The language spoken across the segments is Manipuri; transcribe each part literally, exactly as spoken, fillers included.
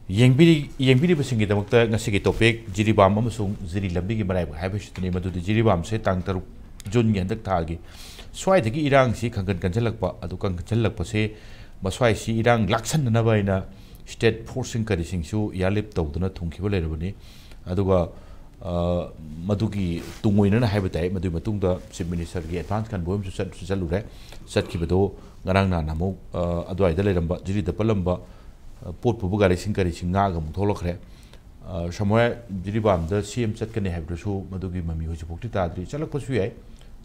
ꯌꯦꯡꯕꯤꯔꯤ-, ꯌꯦꯡꯕꯤꯔꯤꯕꯁꯤꯡꯒꯤꯗꯃꯛꯇ ꯉꯁꯤꯒꯤ topic ꯖꯤꯔꯤꯕꯥꯝ ꯑꯃꯁꯨꯡ ꯖꯤꯔꯤ ꯂꯝꯕꯤꯒꯤ ꯃꯔꯥꯏꯕꯛ ꯍꯥꯏꯕꯁꯤꯗꯅꯤ꯫ ꯃꯗꯨꯗꯤ ꯖꯤꯔꯤꯕꯥꯝꯁꯦ ꯇꯥꯡ ꯇꯔꯨꯛ ꯖꯨꯟꯒꯤ ꯍꯟꯗꯛ ꯊꯥꯒꯤ ꯁ꯭ꯋꯥꯏꯗꯒꯤ ꯏꯔꯥꯡꯁꯤ ꯈꯪꯒꯟ ꯀꯟꯁꯤꯜꯂꯛꯄ, ꯑꯗꯨ ꯈꯪꯒꯟ ꯀꯟꯁꯤꯜꯂꯛꯄꯁꯦ ꯃꯁ꯭ꯋꯥꯏꯁꯤ ꯏꯔꯥꯡ ꯂꯥꯛꯁꯟꯅꯅꯕ ꯍꯥꯏꯅ state forceꯁꯤꯡ ꯀꯔꯤꯁꯤꯡꯁꯨ airlift ꯇꯧꯗꯨꯅ ꯊꯨꯡꯈꯤꯕ ꯂꯩꯔꯕꯅꯤ꯫ ꯑꯗꯨꯒ, ꯑ, ꯃꯗꯨꯒꯤ ꯇꯨꯡ ꯑꯣꯏꯅꯅ ꯍꯥꯏꯕ ꯇꯥꯏ, ꯃꯗꯨꯒꯤ ꯃꯇꯨꯡꯗ Chief Ministerꯒꯤ advance convoy ꯑꯃꯁꯨ ꯆꯠꯁꯨ ꯆꯠꯂꯨꯔꯦ꯫ ꯆꯠꯈꯤꯕꯗꯣ ꯉꯔꯥꯡ ꯅꯍꯥꯟ ꯑꯃꯨꯛ, ꯑ, ꯑꯗꯨꯋꯥꯏꯗ ꯂꯩꯔꯝꯕ, ꯖꯤꯔꯤꯗ ꯄꯜꯂꯝꯕ, ꯑ, ꯄꯣꯠ ꯄꯨꯕ ꯒꯥꯔꯤꯁꯤꯡ ꯀꯔꯤꯁꯤꯡ ꯉꯥꯛꯑꯒ ꯑꯃꯨꯛ ꯊꯣꯛꯂꯛꯈ꯭ꯔꯦ꯫ ꯑ, ꯁꯝꯍꯥꯏ ꯖꯤꯔꯤꯕꯥꯝꯗ ꯁꯤ ꯑꯦꯝ ꯆꯠꯀꯅꯤ ꯍꯥꯏꯕꯗꯨꯁꯨ ꯃꯗꯨꯒꯤ ꯃꯃꯤ ꯍꯧꯖꯤꯛꯐꯥꯎꯗꯤ ꯇꯥꯗ꯭ꯔꯤ꯫ ꯆꯠꯂꯛꯄꯁꯨ ꯌꯥꯏ,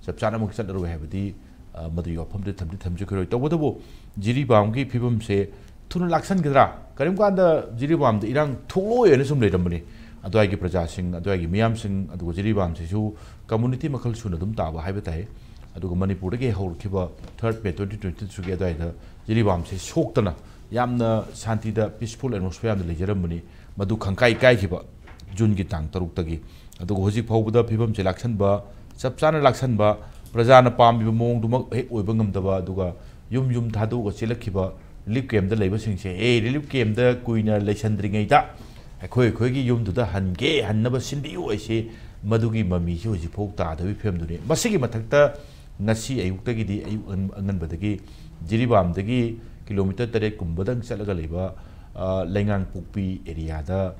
ꯆꯞ ꯆꯥꯅꯃꯛ ꯆꯠꯂꯔꯣꯏ ꯍꯥꯏꯕꯗꯤ, ꯑ, ꯃꯗꯨꯒꯤ ꯋꯥꯐꯝꯗꯤ ꯊꯝꯗꯤ ꯊꯝꯖꯈꯤꯔꯣꯏ꯫ ꯇꯧꯕꯇꯕꯨ ꯖꯤꯔꯤꯕꯥꯝꯒꯤ ꯐꯤꯕꯝꯁꯦ ꯊꯨꯅ ꯂꯥꯛꯁꯟꯒꯗ꯭ꯔꯥ? ꯀꯔꯤꯒꯨꯝ ꯀꯥꯟꯗ ꯖꯤꯔꯤꯕꯥꯝꯗ ꯏꯔꯥꯡ ꯊꯣꯛꯂꯣꯏ ꯍꯥꯏꯅ ꯁꯨꯝ ꯂꯩꯔꯝꯕꯅꯤ꯫ ꯑꯗꯨꯋꯥꯏꯒꯤ ꯄ꯭ꯔꯖꯥꯁꯤꯡ, ꯑꯗꯨꯋꯥꯏꯒꯤ ꯃꯤꯌꯥꯝꯁꯤꯡ, ꯑꯗꯨꯒ ꯖꯤꯔꯤꯕꯥꯝꯁꯤꯁꯨ community ꯃꯈꯜ ꯁꯨꯅ ꯑꯗꯨꯝ ꯇꯥꯕ ꯍꯥꯏꯕ ꯇꯥꯏ꯫ ꯑꯗꯨꯒ ꯃꯅꯤꯄꯨꯔꯗꯒꯤ ꯍꯧꯔꯛꯈꯤꯕ third May twenty twenty-threeꯒꯤ ꯑꯗꯨꯋꯥꯏꯗ ꯖꯤꯔꯤꯕꯥꯝꯁꯦ ꯁꯣꯛꯇꯅ ꯌꯥꯝꯅ ꯁꯥꯟꯇꯤꯗ, peaceful atmosphere ꯌꯥꯝꯅ ꯂꯩꯖꯔꯝꯕꯅꯤ꯫ ꯃꯗꯨ ꯈꯪꯀꯥꯏ ꯀꯥꯏꯈꯤꯕ ꯖꯨꯟꯒꯤ ꯇꯥꯡ ꯇꯔꯨꯛꯇꯒꯤ꯫ ꯑꯗꯨꯒ ꯍꯧꯖꯤꯛ ꯐꯥꯎꯕꯗ ꯐꯤꯕꯝꯁꯦ ꯂꯥꯛꯁꯟꯕ, ꯆꯞ ꯆꯥꯅ ꯂꯥꯛꯁꯟꯕ, ꯄ꯭ꯔꯖꯥꯅ ꯄꯥꯝꯃꯤꯕ ꯃꯑꯣꯡꯗꯨꯃꯛ ꯍꯦꯛ ꯑꯣꯏꯕ ꯉꯝꯗꯕ, ꯑꯗꯨꯒ ꯌꯨꯝ ꯌꯨꯝ ꯊꯥꯗꯣꯛꯑꯒ ꯆꯦꯜꯂꯛꯈꯤꯕ relief campꯇ ꯂꯩꯕꯁꯤꯡꯁꯦ, "ꯑꯦ, relief campꯇ ꯀꯨꯏꯅ ꯂꯩꯁꯟꯗ꯭ꯔꯤꯉꯩꯗ ꯑꯩꯈꯣꯏ ꯑꯩꯈꯣꯏꯒꯤ ꯌꯨꯝꯗꯨꯗ ꯍꯟꯒꯦ, ꯍꯟꯅꯕ ꯁꯤꯟꯕꯤꯌꯨ" ꯍꯥꯏꯁꯦ, ꯃꯗꯨꯒꯤ ꯃꯃꯤꯁꯦ ꯍꯧꯖꯤꯛꯐꯥꯎ ꯇꯥꯗꯕꯒꯤ ꯐꯤꯕꯝꯗꯨꯅꯤ꯫ ꯃꯁꯤꯒꯤ ꯃꯊꯛꯇ ꯉꯁꯤ ꯑꯌꯨꯛꯇꯒꯤꯗꯤ, ꯑꯌꯨꯛ ꯑꯉꯟ-, ꯑꯉꯟꯕꯗꯒꯤ ꯖꯤꯔꯤꯕꯥꯝꯗꯒꯤ kilometre ꯇꯔꯦꯠ ꯀꯨꯝꯕꯗꯪ ꯆꯠꯂꯒ ꯂꯩꯕ, ꯑ, ꯂꯩꯉꯥꯡꯄꯣꯛꯄꯤ areaꯗ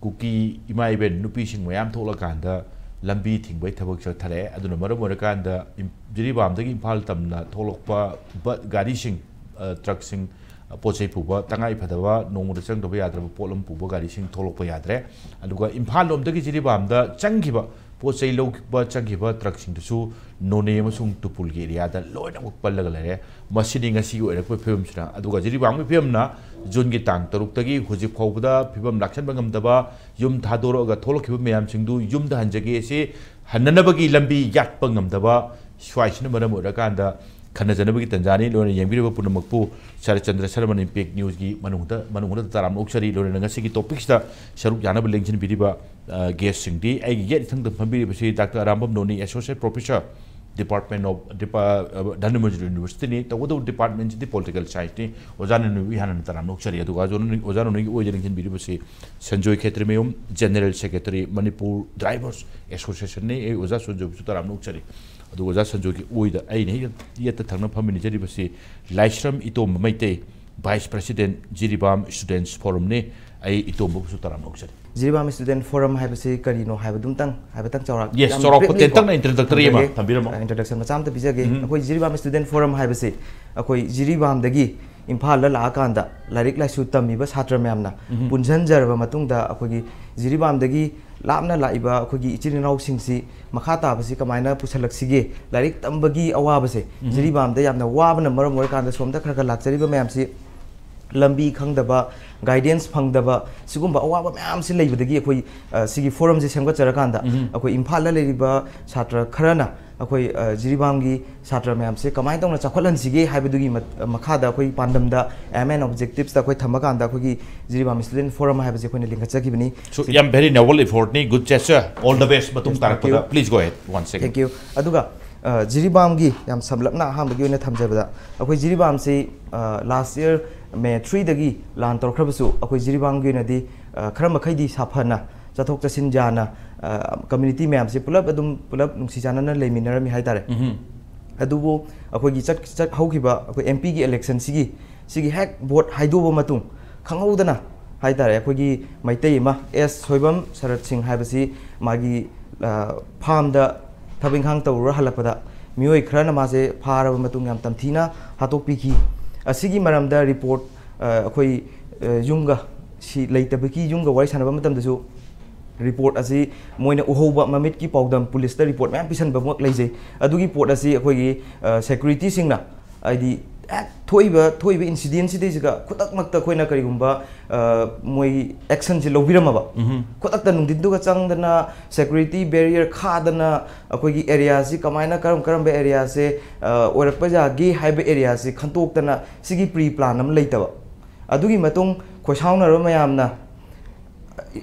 ꯀꯨꯀꯤ ꯏꯃꯥ ꯏꯕꯦꯟ ꯅꯨꯄꯤꯁꯤꯡ ꯃꯌꯥꯝ ꯊꯣꯛꯂꯀꯥꯟꯗ ꯂꯝꯕꯤ ꯊꯤꯡꯕꯒꯤ ꯊꯕꯛ ꯆꯠꯊꯔꯛꯑꯦ꯫ ꯑꯗꯨꯅ ꯃꯔꯝ ꯑꯣꯏꯔꯀꯥꯟꯗ ꯏꯝ-, ꯖꯤꯔꯤꯕꯥꯝꯗꯒꯤ ꯏꯝꯐꯥꯜ ꯇꯝꯅ ꯊꯣꯛꯂꯛꯄ ꯕ-, ꯒꯥꯔꯤꯁꯤꯡ, ꯑ, truckꯁꯤꯡ, ꯑ, ꯄꯣꯠ ꯆꯩ ꯄꯨꯕ, ꯇꯉꯥꯏ ꯐꯗꯕ ꯅꯣꯡꯃꯗ ꯆꯪꯗꯕ ꯌꯥꯗ꯭ꯔꯕ ꯄꯣꯠ ꯑꯃ ꯄꯨꯕ ꯒꯥꯔꯤꯁꯤꯡ ꯊꯣꯛꯂꯛꯄ ꯌꯥꯗ꯭ꯔꯦ꯫ ꯑꯗꯨꯒ ꯏꯝꯐꯥꯜ ꯂꯣꯝꯗꯒꯤ ꯖꯤꯔꯤꯕꯥꯝꯗ ꯆꯪꯈꯤꯕ ꯄꯣꯠ ꯆꯩ ꯂꯧꯕ ꯆꯪꯈꯤꯕ truckꯁꯤꯡꯗꯨꯁꯨ ꯅꯣꯅꯦ ꯑꯃꯁꯨꯡ ꯇꯨꯄꯨꯜꯒꯤ areaꯗ ꯂꯣꯏꯅꯃꯛ ꯄꯜꯂꯒ ꯂꯩꯔꯦ꯫ ꯃꯁꯤꯅꯤ ꯉꯁꯤꯒꯤ ꯑꯣꯏꯔꯛꯄ ꯐꯤꯕꯝꯁꯤꯅ꯫ ꯑꯗꯨꯒ ꯖꯤꯔꯤꯕꯥꯝꯒꯤ ꯐꯤꯕꯝꯅ ꯖꯨꯟꯒꯤ ꯇꯥꯡ ꯇꯔꯨꯛꯇꯒꯤ ꯍꯧꯖꯤꯛ ꯐꯥꯎꯕꯗ ꯐꯤꯕꯝ ꯂꯥꯛꯁꯟꯕ ꯉꯝꯗꯕ, ꯌꯨꯝ ꯊꯥꯗꯣꯔꯛꯑꯒ ꯊꯣꯛꯂꯛꯈꯤꯕ ꯃꯌꯥꯝꯁꯤꯡꯗꯨ ꯌꯨꯝꯗ ꯍꯟꯖꯒꯦ ꯑꯁꯤ ꯍꯟꯅꯅꯕꯒꯤ ꯂꯝꯕꯤ ꯌꯥꯠꯄ ꯉꯝꯗꯕ, ꯁ꯭ꯋꯥꯏꯁꯤꯅ ꯃꯔꯝ ꯑꯣꯏꯔꯀꯥꯟꯗ ꯈꯟꯅꯖꯅꯕꯒꯤ ꯇꯟꯖꯥꯅꯤ꯫ ꯂꯣꯏꯅ ꯌꯦꯡꯕꯤꯔꯤꯕ ꯄꯨꯝꯅꯃꯛꯄꯨ ꯁꯔꯠꯆꯟꯗ꯭ꯔ ꯁꯔꯃꯟ Impact Newsꯀꯤ ꯃꯅꯨꯡꯗ, ꯃꯅꯨꯡꯗ ꯇꯔꯥꯝꯅ ꯑꯣꯛꯆꯔꯤ꯫ ꯂꯣꯏꯅꯅ ꯉꯁꯤꯒꯤ topicꯁꯤꯗ ꯁꯔꯨꯛ ꯌꯥꯅꯕ ꯂꯦꯡꯁꯤꯟꯕꯤꯔꯤꯕ, ꯑ, guestꯁꯤꯡꯗꯤ ꯑꯩꯒꯤ ꯌꯦꯠ ꯏꯊꯪꯗ ꯐꯝꯕꯤꯔꯤꯕꯁꯤ Doctor ꯑꯔꯥꯝꯕꯝ ꯅꯣꯅꯤ, Associate Professor, Department of Depa- ꯑ, ꯙꯅꯃꯟꯖꯨꯔꯤ University ꯅꯤ꯫ ꯇꯧꯕꯇꯕꯨ department ꯁꯤꯗꯤ political science ꯅꯤ꯫ ꯑꯣꯖꯥ ꯅꯣꯏꯕꯨ ꯏꯍꯥꯟ ꯍꯥꯟꯅ ꯇꯔꯥꯝꯅ ꯑꯣꯛꯆꯔꯤ꯫ ꯑꯗꯨꯒ ꯑꯣꯖꯥ ꯅꯣꯏ- ꯑꯣꯖꯥ ꯅꯣꯏꯒꯤ ꯑꯣꯏꯗ ꯂꯦꯡꯁꯤꯟꯕꯤꯔꯤꯕꯁꯤ ꯁꯟꯖꯣꯏ ꯈꯦꯇ꯭ꯔꯤꯃꯌꯨꯝ, General Secretary, Manipur Drivers Association ꯅꯤ꯫ ꯑꯩ ꯑꯣꯖꯥ ꯁꯟꯖꯣꯏꯕꯨꯁꯨ ꯇꯔꯥꯝꯅ ꯑꯣꯛꯆꯔꯤ꯫ ꯑꯗꯨꯒ ꯑꯣꯖꯥ ꯁꯟꯖꯣꯏꯒꯤ ꯑꯣꯏꯗ ꯑꯩꯅ ꯍꯦꯛ ꯌꯦꯠꯇ ꯊꯪꯅ ꯐꯝꯃꯤꯟꯅꯖꯔꯤꯕꯁꯤ ꯂꯥꯏꯁ꯭ꯔꯝ ꯏꯇꯣꯝꯕ Meitei, Vice President, Jiribam Students Forum ꯅꯤ꯫ ꯑꯩ ꯏꯇꯣꯝꯕꯕꯨꯁꯨ ꯇꯔꯥꯝꯅ ꯑꯣꯛꯆꯔꯤ꯫ ꯖꯤꯔꯤꯕꯥꯝ Student Forum ꯍꯥꯏꯕꯁꯤ ꯀꯔꯤꯅꯣ ꯍꯥꯏꯕꯗꯨꯝꯇꯪ ꯍꯥꯏꯐꯦꯠꯇꯪ ꯆꯥꯎꯔꯥꯛ, Yes, ꯌꯥꯝ ꯆꯥꯎꯔꯥꯛꯄ briefly ꯀꯣ ꯇꯦꯟꯇꯛꯅ introductory ꯑꯃ ꯊꯝꯖꯒꯦ꯫ ꯊꯝꯕꯤꯔꯝꯃꯣ꯫ ꯑ, introduction ꯃꯆꯥ ꯑꯃꯇ ꯄꯤꯖꯒꯦ꯫ ꯎꯝ꯫ ꯑꯩꯈꯣꯏ ꯖꯤꯔꯤꯕꯥꯝ Student Forum ꯍꯥꯏꯕꯁꯤ ꯑꯩꯈꯣꯏ ꯖꯤꯔꯤꯕꯥꯝꯗꯒꯤ ꯏꯝꯐꯥꯜꯗ ꯂꯥꯛꯑꯀꯥꯟꯗ ꯂꯥꯏꯔꯤꯛ ꯂꯥꯏꯁꯨ ꯇꯝꯃꯤꯕ ꯁꯥꯇ꯭ꯔ ꯃꯌꯥꯝꯅ ꯎꯝ꯫ ꯄꯨꯟꯁꯤꯟꯖꯔꯕ ꯃꯇꯨꯡꯗ ꯑꯩꯈꯣꯏꯒꯤ ꯖꯤꯔꯤꯕꯥꯝꯗꯒꯤ ꯂꯥꯞꯅ ꯂꯥꯛꯏꯕ ꯑꯩꯈꯣꯏꯒꯤ ꯏꯆꯤꯜ ꯏꯅꯥꯎꯁꯤꯡꯁꯤ ꯃꯈꯥ ꯇꯥꯕꯁꯤ ꯀꯃꯥꯏꯅ ꯄꯨꯁꯜꯂꯛꯁꯤꯒꯦ, ꯂꯥꯏꯔꯤꯛ ꯇꯝꯕꯒꯤ ꯑꯋꯥꯕꯁꯦ ꯎꯝ꯫ ꯖꯤꯔꯤꯕꯥꯝꯗ ꯌꯥꯝꯅ ꯋꯥꯕꯅ ꯃꯔꯝ ꯑꯣꯏꯔꯀꯥꯟꯗ ꯁꯣꯝꯗ ꯈꯔ ꯈꯔ ꯂꯥꯛꯆꯔꯤꯕ ꯃꯌꯥꯝꯁꯤ ꯂꯝꯕꯤ ꯈꯪꯗꯕ, guidance ꯐꯪꯗꯕ, ꯁꯤꯒꯨꯝꯕ ꯑꯋꯥꯕ ꯃꯌꯥꯝꯁꯤ ꯂꯩꯕꯗꯒꯤ ꯑꯩꯈꯣꯏ, ꯑ, ꯁꯤꯒꯤ forum ꯁꯦ ꯁꯦꯝꯒꯠꯆꯔꯀꯥꯟꯗ ꯎꯝ꯫ ꯑꯩꯈꯣꯏ ꯏꯝꯐꯥꯜꯗ ꯂꯩꯔꯤꯕ ꯁꯥꯇ꯭ꯔ ꯈꯔꯅ ꯑꯩꯈꯣꯏ, ꯑ, ꯖꯤꯔꯤꯕꯥꯝꯒꯤ ꯁꯥꯇ꯭ꯔ ꯃꯌꯥꯝꯁꯦ ꯀꯃꯥꯏꯅ ꯇꯧꯅ ꯆꯥꯎꯈꯠꯍꯟꯁꯤꯒꯦ ꯍꯥꯏꯕꯗꯨꯒꯤ ꯃꯠ-, ꯃꯈꯥꯗ ꯑꯩꯈꯣꯏ ꯄꯥꯟꯗꯝꯗ aim and objectives ꯇ ꯑꯩꯈꯣꯏ ꯊꯝꯃꯀꯥꯟꯗ ꯑꯩꯈꯣꯏꯒꯤ ꯖꯤꯔꯤꯕꯥꯝ Student Forum ꯍꯥꯏꯕꯁꯦ ꯑꯩꯈꯣꯏꯅ ꯂꯤꯡꯈꯠꯆꯈꯤꯕꯅꯤ꯫ So, ꯁꯤ- ꯌꯥꯝ very noble effort ꯅꯤ, good gesture, all the best꯫ ꯃꯇꯨꯡ Yes, thank ꯇꯥꯔꯛꯄꯗ, you꯫ Please go ahead, one second꯫ Thank you꯫ ꯑꯗꯨꯒ, ꯑ, ꯖꯤꯔꯤꯕꯥꯝꯒꯤ ꯌꯥꯝ ꯁꯝꯂꯞꯅ ꯑꯍꯥꯟꯕꯒꯤ ꯑꯣꯏꯅ ꯊꯝꯖꯕꯗ, ꯑꯩꯈꯣꯏ ꯖꯤꯔꯤꯕꯥꯝꯁꯤ, ꯑ, last year May three ꯗꯒꯤ ꯂꯥꯟ ꯇꯧꯔꯛꯈ꯭ꯔꯕꯁꯨ, ꯑꯩꯈꯣꯏ ꯖꯤꯔꯤꯕꯥꯝꯒꯤ ꯑꯣꯏꯅꯗꯤ, ꯑ, ꯈꯔ ꯃꯈꯩꯗꯤ ꯁꯥꯐꯅ ꯆꯠꯊꯣꯛ ꯆꯠꯁꯤꯟ ꯌꯥꯅ, ꯑ, community ꯃꯌꯥꯝꯁꯤ ꯄꯨꯂꯞ ꯑꯗꯨꯝ, ꯄꯨꯂꯞ ꯅꯨꯡꯁꯤ ꯆꯥꯟꯅꯅ ꯂꯩꯃꯤꯟꯅꯔꯝꯃꯤ ꯍꯥꯏꯇꯥꯔꯦ꯫ ꯎꯝ꯫ ꯑꯗꯨꯕꯨ ꯑꯩꯈꯣꯏꯒꯤ ꯆꯠ-, ꯆꯠ-, ꯍꯧꯈꯤꯕ ꯑꯩꯈꯣꯏ M P ꯒꯤ election ꯁꯤꯒꯤ, ꯁꯤꯒꯤ ꯍꯦꯛ vote ꯍꯥꯏꯗꯣꯛꯑꯕ ꯃꯇꯨꯡ ꯈꯪꯍꯧꯗꯅ ꯍꯥꯏꯇꯥꯔꯦ, ꯑꯩꯈꯣꯏꯒꯤ ꯃꯩꯇꯩ ꯑꯃ ꯑꯦꯁ ꯁꯣꯏꯕꯝ ꯁꯔꯠ ꯁꯤꯡ ꯍꯥꯏꯕꯁꯤ ꯃꯥꯒꯤ, ꯑ, farm ꯗ ꯊꯕꯛ ꯏꯪꯈꯥꯡ ꯇꯧꯔꯨꯔ ꯍꯜꯂꯛꯄꯗ ꯃꯤꯑꯣꯏ ꯈꯔꯅ ꯃꯥꯁꯦ ꯐꯥꯔꯕ ꯃꯇꯨꯡ ꯌꯥꯝ ꯇꯝꯊꯤꯅ ꯍꯥꯠꯇꯣꯛꯄꯤꯈꯤ꯫ ꯑꯁꯤꯒꯤ ꯃꯔꯝꯗ report, ꯑ, ꯑꯩꯈꯣꯏ, ꯑ, ꯌꯨꯝꯒ ꯁꯤ ꯂꯩꯇꯕꯒꯤ ꯌꯨꯝꯒ ꯋꯥꯔꯤ ꯁꯥꯟꯅꯕ ꯃꯇꯝꯗꯁꯨ report ꯑꯁꯤ ꯃꯣꯏꯅ ꯎꯍꯧꯕ ꯃꯃꯤꯠꯀꯤ ꯄꯥꯎꯗꯝ police ꯇ report ꯃꯌꯥꯝ ꯄꯤꯁꯟꯕꯃꯛ ꯂꯩꯖꯩ꯫ ꯑꯗꯨꯒꯤ ꯄꯣꯠ ꯑꯁꯤ ꯑꯩꯈꯣꯏꯒꯤ, ꯑ, security ꯁꯤꯡꯅ ꯍꯥꯏꯗꯤ ꯍꯦꯛ ꯊꯣꯛꯏꯕ, ꯊꯣꯛꯏꯕ incident ꯁꯤꯗꯩꯁꯤꯗ ꯈꯨꯗꯛꯃꯛꯇ ꯑꯩꯈꯣꯏꯅ ꯀꯔꯤꯒꯨꯝꯕ, ꯑ, ꯃꯣꯏ action ꯁꯤ ꯂꯧꯕꯤꯔꯝꯃꯕ, ꯎꯝ꯫ ꯈꯨꯗꯛꯇ ꯅꯨꯡꯊꯤꯟꯗꯨꯒ ꯆꯪꯗꯅ security barrier ꯈꯥꯗꯅ ꯑꯩꯈꯣꯏꯒꯤ area ꯁꯤ ꯀꯃꯥꯏꯅ ꯀꯔꯝ ꯀꯔꯝꯕ area ꯁꯦ, ꯑ, ꯑꯣꯏꯔꯛꯄ ꯌꯥꯒꯦ ꯍꯥꯏꯕ area ꯁꯤ ꯈꯟꯇꯣꯛꯇꯅ ꯁꯤꯒꯤ pre plan ꯑꯃ ꯂꯩꯇꯕ꯫ ꯑꯗꯨꯒꯤ ꯃꯇꯨꯡ ꯈꯣꯏꯁꯥꯎꯅꯔꯕ ꯃꯌꯥꯝꯅ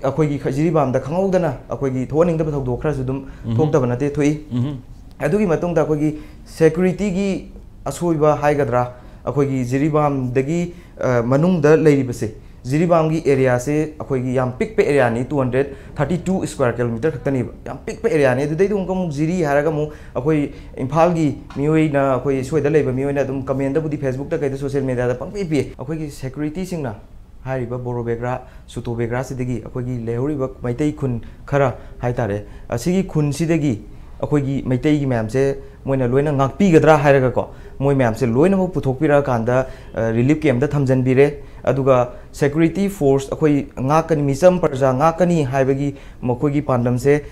ꯑꯩꯈꯣꯏꯒꯤ ꯖꯤꯔꯤꯕꯥꯝꯗ ꯈꯪꯍꯧꯗꯅ ꯑꯩꯈꯣꯏꯒꯤ ꯊꯣꯛꯍꯟꯅꯤꯡꯗꯕ ꯊꯧꯗꯣꯛ ꯈꯔꯁꯨ ꯑꯗꯨꯝ ꯎꯝ꯫ ꯊꯣꯛꯇꯕ ꯅꯠꯇꯦ, ꯊꯣꯛꯏ꯫ ꯎꯝ꯫ ꯑꯗꯨꯒꯤ ꯃꯇꯨꯡꯗ ꯑꯩꯈꯣꯏꯒꯤ ꯁꯦꯀ꯭ꯌꯨꯔꯤꯇꯤꯒꯤ ꯑꯁꯣꯏꯕ ꯍꯥꯏꯒꯗ꯭ꯔꯥ, ꯑꯩꯈꯣꯏꯒꯤ ꯖꯤꯔꯤꯕꯥꯝꯗꯒꯤ ꯃꯅꯨꯡꯗ ꯂꯩꯔꯤꯕꯁꯦ, ꯖꯤꯔꯤꯕꯥꯝꯒꯤ ꯑꯦꯔꯤꯌꯥꯁꯦ ꯑꯩꯈꯣꯏꯒꯤ ꯌꯥꯝ ꯄꯤꯛꯄ ꯑꯦꯔꯤꯌꯥꯅꯤ, two hundred thirty two square kilometer ꯈꯛꯇꯅꯦꯕ, ꯌꯥꯝ ꯄꯤꯛꯄ ꯑꯦꯔꯤꯌꯥꯅꯤ꯫ ꯑꯗꯨꯗꯩꯗ ꯑꯃꯨꯛ ꯑꯃꯨꯛ ꯖꯤꯔꯤ ꯍꯥꯏꯔꯒ ꯑꯃꯨꯛ ꯑꯩꯈꯣꯏ ꯏꯝꯐꯥꯜꯒꯤ ꯃꯤꯑꯣꯏꯅ, ꯑꯩꯈꯣꯏ ꯁ꯭ꯋꯥꯏꯗ ꯂꯩꯕ ꯃꯤꯑꯣꯏꯅ ꯑꯗꯨꯝ ꯀꯃꯦꯟꯗꯕꯨꯗꯤ, ꯐꯦꯁꯕꯨꯛꯇ ꯀꯩꯗ, ꯁꯣꯁꯤꯌꯦꯜ ꯃꯦꯗꯤꯌꯥꯗ ꯄꯪꯄꯤ ꯄꯤ꯫ ꯑꯩꯈꯣꯏꯒꯤ ꯁꯦꯀ꯭ꯌꯨꯔꯤꯇꯤꯁꯤꯡꯅ ꯍꯥꯏꯔꯤꯕ ꯕꯣꯔꯣ ꯕꯦꯒ꯭ꯔꯥ, ꯁꯨꯇꯣ ꯕꯦꯒ꯭ꯔꯥꯁꯤꯗꯒꯤ ꯑꯩꯈꯣꯏꯒꯤ ꯂꯩꯍꯧꯔꯤꯕ ꯃꯩꯇꯩ ꯈꯨꯟ ꯈꯔ ꯍꯥꯏꯇꯥꯔꯦ, ꯑꯁꯤꯒꯤ ꯈꯨꯟꯁꯤꯗꯒꯤ ꯑꯩꯈꯣꯏꯒꯤ ꯃꯩꯇꯩꯒꯤ ꯃꯌꯥꯝꯁꯦ ꯃꯣꯏꯅ ꯂꯣꯏꯅ ꯉꯥꯛꯄꯤꯒꯗ꯭ꯔꯥ ꯍꯥꯏꯔꯒꯀꯣ, ꯃꯣꯏ ꯃꯌꯥꯝꯁꯦ ꯂꯣꯏꯅꯃꯛ ꯄꯨꯊꯣꯛꯄꯤꯔꯛꯑꯀꯥꯟꯗ ꯔꯤꯂꯤꯐ ꯀꯦꯝꯗ ꯊꯝꯖꯤꯟꯕꯤꯔꯦ꯫ ꯑꯗꯨꯒ ꯁꯦꯀ꯭ꯌꯨꯔꯤꯇꯤ ꯐꯣꯔꯁ ꯑꯩꯈꯣꯏ ꯉꯥꯛꯀꯅꯤ, ꯃꯤꯆꯝ ꯄ꯭ꯔꯖꯥ ꯉꯥꯛꯀꯅꯤ ꯍꯥꯏꯕꯒꯤ ꯃꯈꯣꯏꯒꯤ ꯄꯥꯟꯗꯝꯁꯦ,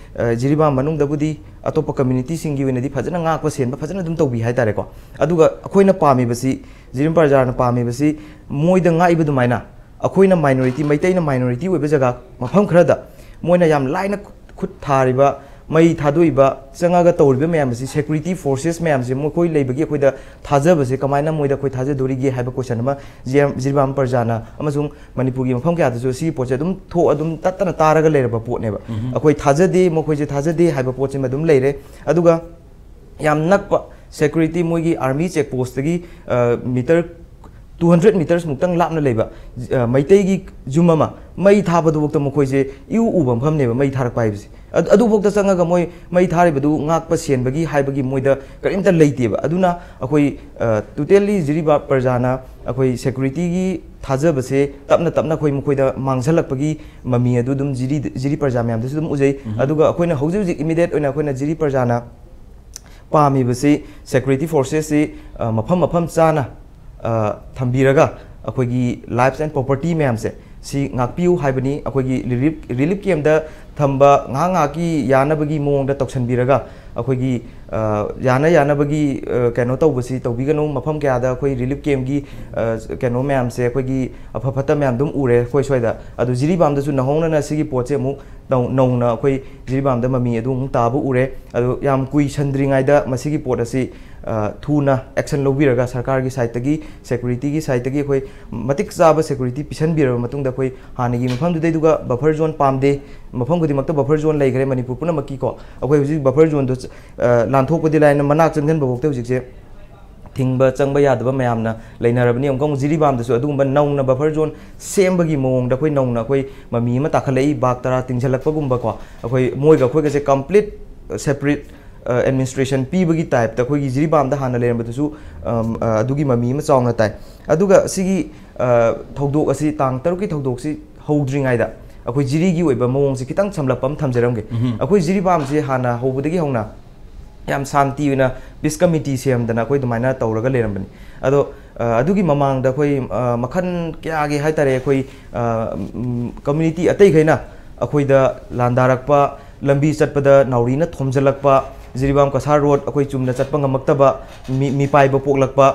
ꯖꯤꯔꯤꯕꯥꯝ ꯃꯅꯨꯡꯗꯕꯨꯗꯤ ꯑꯇꯣꯞꯄ ꯀꯝꯃ꯭ꯌꯨꯅꯤꯇꯤꯁꯤꯡꯒꯤ ꯑꯣꯏꯅꯗꯤ ꯐꯖꯅ ꯉꯥꯛꯄ ꯁꯦꯟꯕ ꯐꯖꯅ ꯑꯗꯨꯝ ꯇꯧꯕꯤ ꯍꯥꯏꯇꯥꯔꯦꯀꯣ꯫ ꯑꯗꯨꯒ ꯑꯩꯈꯣꯏꯅ ꯄꯥꯝꯃꯤꯕꯁꯤ, ꯖꯤꯔꯤꯝ ꯄ꯭ꯔꯖꯥꯅ ꯄꯥꯝꯃꯤꯕꯁꯤ, ꯃꯣꯏꯗ ꯉꯥꯛꯏꯕ ꯑꯗꯨꯃꯥꯏꯅ ꯑꯩꯈꯣꯏꯅ ꯃꯥꯏꯅꯣꯔꯤꯇꯤ, ꯃꯩꯇꯩꯅ ꯃꯥꯏꯅꯣꯔꯤꯇꯤ ꯑꯣꯏꯕ ꯖꯒꯥ ꯃꯐꯝ ꯈꯔꯗ ꯃꯣꯏꯅ ꯌꯥꯝ ꯂꯥꯏꯅ ꯈꯨꯠ ꯊꯥꯔꯤꯕ, ꯃꯩ ꯊꯥꯗꯣꯛꯏꯕ, ꯆꯪꯉꯒ ꯇꯧꯔꯤꯕ ꯃꯌꯥꯝ ꯑꯁꯤ, ꯁꯦꯀ꯭ꯌꯨꯔꯤꯇꯤ ꯐꯣꯔꯁꯦꯁ ꯃꯌꯥꯝꯁꯦ ꯃꯈꯣꯏ ꯂꯩꯕꯒꯤ ꯑꯩꯈꯣꯏꯗ ꯊꯥꯖꯕꯁꯦ ꯀꯃꯥꯏꯅ ꯃꯣꯏꯗ ꯑꯩꯈꯣꯏ ꯊꯥꯖꯗꯣꯔꯤꯒꯦ ꯍꯥꯏꯕ ꯀꯣꯏꯁꯟ ꯑꯃ ꯖꯤꯔꯤꯕꯥꯝ ꯄ꯭ꯔꯖꯥꯅ ꯑꯃꯁꯨꯡ ꯃꯅꯤꯄꯨꯔꯒꯤ ꯃꯐꯝ ꯀꯌꯥꯗꯁꯨ ꯁꯤꯒꯤ ꯄꯣꯠꯁꯦ ꯑꯗꯨꯝ ꯊꯣꯛ-, ꯑꯗꯨꯝ ꯇꯠꯇꯅ ꯇꯥꯔꯒ ꯂꯩꯔꯕ ꯄꯣꯠꯅꯦꯕ꯫ ꯑꯩꯈꯣꯏ ꯊꯥꯖꯗꯦ, ꯃꯈꯣꯏꯁꯦ ꯊꯥꯖꯗꯦ ꯍꯥꯏꯕ ꯄꯣꯠꯁꯤꯃ ꯑꯗꯨꯝ ꯂꯩꯔꯦ꯫ ꯑꯗꯨꯒ ꯌꯥꯝ ꯅꯛꯄ ꯁꯦꯀ꯭ꯌꯨꯔꯤꯇꯤ, ꯃꯣꯏꯒꯤ ꯑꯥꯔꯃꯤ ꯆꯦꯛ ꯄꯣꯁꯇꯒꯤ ꯃꯤꯇꯔ two hundred meters ꯃꯨꯛꯇꯪ ꯂꯥꯞꯅ ꯂꯩꯕ ꯃꯩꯇꯩꯒꯤ ꯌꯨꯝ ꯑꯃ ꯃꯩ ꯊꯥꯕꯗꯨꯐꯥꯎꯗ ꯃꯈꯣꯏꯁꯦ ꯏꯎ ꯎꯕ ꯃꯐꯝꯅꯦꯕ ꯃꯩ ꯊꯥꯔꯛꯄ ꯍꯥꯏꯕꯁꯦ꯫ ꯑꯗꯨꯐꯥꯎꯗ ꯆꯪꯉꯒ ꯃꯣꯏ ꯃꯩ ꯊꯥꯔꯤꯕꯗꯨ ꯉꯥꯛꯄ ꯁꯦꯟꯕꯒꯤ ꯍꯥꯏꯕꯒꯤ ꯃꯣꯏꯗ ꯀꯔꯤꯝꯇ ꯂꯩꯇꯦꯕ꯫ ꯑꯗꯨꯅ ꯑꯩꯈꯣꯏ ꯇꯣꯇꯦꯜꯂꯤ ꯖꯤꯔꯤꯕꯥꯝ ꯄ꯭ꯔꯖꯥꯅ ꯑꯩꯈꯣꯏ ꯁꯦꯀ꯭ꯌꯨꯔꯤꯇꯤꯒꯤ ꯊꯥꯖꯕꯁꯦ ꯇꯞꯅ ꯇꯞꯅ ꯑꯩꯈꯣꯏ ꯃꯈꯣꯏꯗ ꯃꯥꯡꯁꯤꯜꯂꯛꯄꯒꯤ ꯃꯃꯤ ꯑꯗꯨ ꯑꯗꯨꯝ ꯖꯤꯔꯤ, ꯖꯤꯔꯤ ꯄ꯭ꯔꯖꯥ ꯃꯌꯥꯝꯗꯁꯨ ꯑꯗꯨꯝ ꯎꯖꯩ꯫ ꯑꯗꯨꯒ ꯑꯩꯈꯣꯏꯅ ꯍꯧꯖꯤꯛ ꯍꯧꯖꯤꯛ ꯏꯃꯤꯗꯤꯌꯦꯠ ꯑꯣꯏꯅ ꯑꯩꯈꯣꯏꯅ ꯖꯤꯔꯤ ꯄ꯭ꯔꯖꯥꯅ ꯄꯥꯝꯃꯤꯕꯁꯤ, ꯁꯦꯀ꯭ꯌꯨꯔꯤꯇꯤ ꯐꯣꯔꯁꯦꯁꯁꯤ ꯃꯐꯝ ꯃꯐꯝ ꯆꯥꯅ ꯊꯝꯕꯤꯔꯒ ꯑꯩꯈꯣꯏꯒꯤ lives and property ꯃꯌꯥꯝꯁꯦ ꯁꯤ ꯉꯥꯛꯄꯤꯌꯨ ꯍꯥꯏꯕꯅꯤ꯫ ꯑꯩꯈꯣꯏꯒꯤ ꯔꯤꯂꯤꯐ, ꯔꯤꯂꯤꯐ ꯀꯦꯝꯗ ꯊꯝꯕ ꯉꯥꯏꯍꯥꯛ ꯉꯥꯏꯍꯥꯛꯀꯤ ꯌꯥꯅꯕꯒꯤ ꯃꯑꯣꯡꯗ ꯇꯧꯁꯟꯕꯤꯔꯒ ꯑꯩꯈꯣꯏꯒꯤ ꯌꯥꯅ ꯌꯥꯅꯕꯒꯤ ꯀꯩꯅꯣ ꯇꯧꯕꯁꯤ ꯇꯧꯕꯤꯒꯅꯨ꯫ ꯃꯐꯝ ꯀꯌꯥꯗ ꯑꯩꯈꯣꯏ ꯔꯤꯂꯤꯐ ꯀꯦꯝꯒꯤ ꯀꯩꯅꯣ ꯃꯌꯥꯝꯁꯦ ꯑꯩꯈꯣꯏꯒꯤ ꯑꯐ ꯐꯠꯇ ꯃꯌꯥꯝ ꯑꯗꯨꯝ ꯎꯔꯦ ꯑꯩꯈꯣꯏ ꯁ꯭ꯋꯥꯏꯗ꯫ ꯑꯗꯨ ꯖꯤꯔꯤꯕꯥꯝꯗꯁꯨ ꯅꯧꯍꯧꯅꯅ ꯁꯤꯒꯤ ꯄꯣꯠꯁꯦ ꯑꯃꯨꯛ ꯅꯧ-, ꯅꯧꯅ ꯑꯩꯈꯣꯏ ꯖꯤꯔꯤꯕꯥꯝꯗ ꯃꯃꯤ ꯑꯗꯨ ꯑꯃꯨꯛ ꯇꯥꯕ ꯎꯔꯦ꯫ ꯑꯗꯨ ꯌꯥꯝ ꯀꯨꯏꯁꯟꯗ꯭ꯔꯤꯉꯩꯗ ꯃꯁꯤꯒꯤ ꯄꯣꯠ ꯑꯁꯤ ꯑ, ꯊꯨꯅ ꯑꯦꯛꯁꯟ ꯂꯧꯕꯤꯔꯒ ꯁꯔꯀꯥꯔꯒꯤ ꯁꯥꯏꯠꯇꯒꯤ, ꯁꯦꯀ꯭ꯌꯨꯔꯤꯇꯤꯒꯤ ꯁꯥꯏꯠꯇꯒꯤ ꯑꯩꯈꯣꯏ ꯃꯇꯤꯛ ꯆꯥꯕ ꯁꯦꯀ꯭ꯌꯨꯔꯤꯇꯤ ꯄꯤꯁꯟꯕꯤꯔꯕ ꯃꯇꯨꯡꯗ, ꯑꯩꯈꯣꯏ ꯍꯥꯟꯅꯒꯤ ꯃꯐꯝꯗꯨꯗꯩꯗꯨꯒ ꯕꯐꯔ ꯖꯣꯟ ꯄꯥꯝꯗꯦ, ꯃꯐꯝ ꯈꯨꯗꯤꯡꯃꯛꯇ ꯕꯐꯔ ꯖꯣꯟ ꯂꯩꯈ꯭ꯔꯦ ꯃꯅꯤꯄꯨꯔ ꯄꯨꯝꯅꯃꯛꯀꯤꯀꯣ꯫ ꯑꯩꯈꯣꯏ ꯍꯧꯖꯤꯛ ꯕꯐꯔ ꯖꯣꯟꯗꯣ, ꯑ, ꯂꯥꯟꯊꯣꯛꯄꯗꯤ ꯂꯥꯏꯅ ꯃꯅꯥꯛ ꯆꯪꯁꯤꯟꯕ ꯐꯥꯎꯗ ꯍꯧꯖꯤꯛꯁꯦ ꯊꯤꯡꯕ ꯆꯪꯕ ꯌꯥꯗꯕ ꯃꯌꯥꯝꯅ ꯂꯩꯅꯔꯕꯅꯤ꯫ ꯑꯃꯨꯛꯀ ꯑꯃꯨꯛ ꯖꯤꯔꯤꯕꯥꯝꯗꯁꯨ ꯑꯗꯨꯒꯨꯝꯕ ꯅꯧꯅ ꯕꯐꯔ ꯖꯣꯟ ꯁꯦꯝꯕꯒꯤ ꯃꯑꯣꯡꯗ ꯑꯩꯈꯣꯏ ꯅꯧꯅ ꯑꯩꯈꯣꯏ ꯃꯃꯤ ꯑꯃ ꯇꯥꯈꯠꯂꯛꯏ, ꯕꯥꯒ ꯇꯔꯥ ꯇꯤꯡꯁꯤꯜꯂꯛꯄꯒꯨꯝꯕꯀꯣ꯫ ꯑꯩꯈꯣꯏ ꯃꯣꯏꯒ ꯑꯩꯈꯣꯏꯒꯁꯦ ꯀꯝꯄ꯭ꯂꯤꯠ ꯁꯦꯄꯔꯦꯠ ꯑꯦꯗꯃꯤꯅꯤꯁꯇ꯭ꯔꯦꯁꯟ ꯄꯤꯕꯒꯤ ꯇꯥꯏꯞꯇ ꯑꯩꯈꯣꯏꯒꯤ ꯖꯤꯔꯤꯕꯥꯝꯗ ꯍꯥꯟꯅ ꯂꯩꯔꯝꯕꯗꯨꯁꯨ, ꯑꯝ, ꯑ, ꯑꯗꯨꯒꯤ ꯃꯃꯤ ꯑꯃ ꯆꯥꯎꯅ ꯇꯥꯏ꯫ ꯑꯗꯨꯒ ꯁꯤꯒꯤ, ꯑ, ꯊꯧꯗꯣꯛ ꯑꯁꯤ, ꯇꯥꯡ ꯇꯔꯨꯛꯀꯤ ꯊꯧꯗꯣꯛꯁꯤ ꯍꯧꯗ꯭ꯔꯤꯉꯩꯗ ꯑꯩꯈꯣꯏ ꯖꯤꯔꯤꯒꯤ ꯑꯣꯏꯕ ꯃꯑꯣꯡꯁꯦ ꯈꯤꯇꯪ ꯁꯝꯂꯞꯄ ꯑꯃ ꯊꯝꯖꯔꯝꯒꯦ꯫ ꯎꯝ꯫ ꯑꯩꯈꯣꯏ ꯖꯤꯔꯤꯕꯥꯝꯁꯤ ꯍꯥꯟꯅ ꯍꯧꯕꯗꯒꯤ ꯍꯧꯅ ꯌꯥꯝ ꯁꯥꯟꯇꯤ ꯑꯣꯏꯅ ꯄꯤꯁ ꯀꯃꯤꯇꯤ ꯁꯦꯝꯗꯅ ꯑꯩꯈꯣꯏ ꯑꯗꯨꯃꯥꯏꯅ ꯇꯧꯔꯒ ꯂꯩꯔꯝꯕꯅꯤ꯫ ꯑꯗꯣ, ꯑ, ꯑꯗꯨꯒꯤ ꯃꯃꯥꯡꯗ ꯑꯩꯈꯣꯏ, ꯑ, ꯃꯈꯜ ꯀꯌꯥꯒꯤ ꯍꯥꯏ ꯇꯥꯔꯦ, ꯑꯩꯈꯣꯏ, ꯑ, ꯎꯝ, ꯀꯝꯃ꯭ꯌꯨꯅꯤꯇꯤ ꯑꯇꯩꯈꯩꯅ ꯑꯩꯈꯣꯏꯗ ꯂꯥꯟꯗꯥꯔꯛꯄ, ꯂꯝꯕꯤ ꯆꯠꯄꯗ ꯅꯥꯎꯔꯤꯅ ꯊꯣꯝꯖꯤꯜꯂꯛꯄ, ꯖꯤꯔꯤꯕꯥꯝ ꯀꯁꯥꯔ ꯔꯣꯗ ꯑꯩꯈꯣꯏ ꯆꯨꯝꯅ ꯆꯠꯄ ꯉꯝꯃꯛꯇꯕ, ꯃꯤ-, ꯃꯤꯄꯥꯏꯕ ꯄꯣꯛꯂꯛꯄ,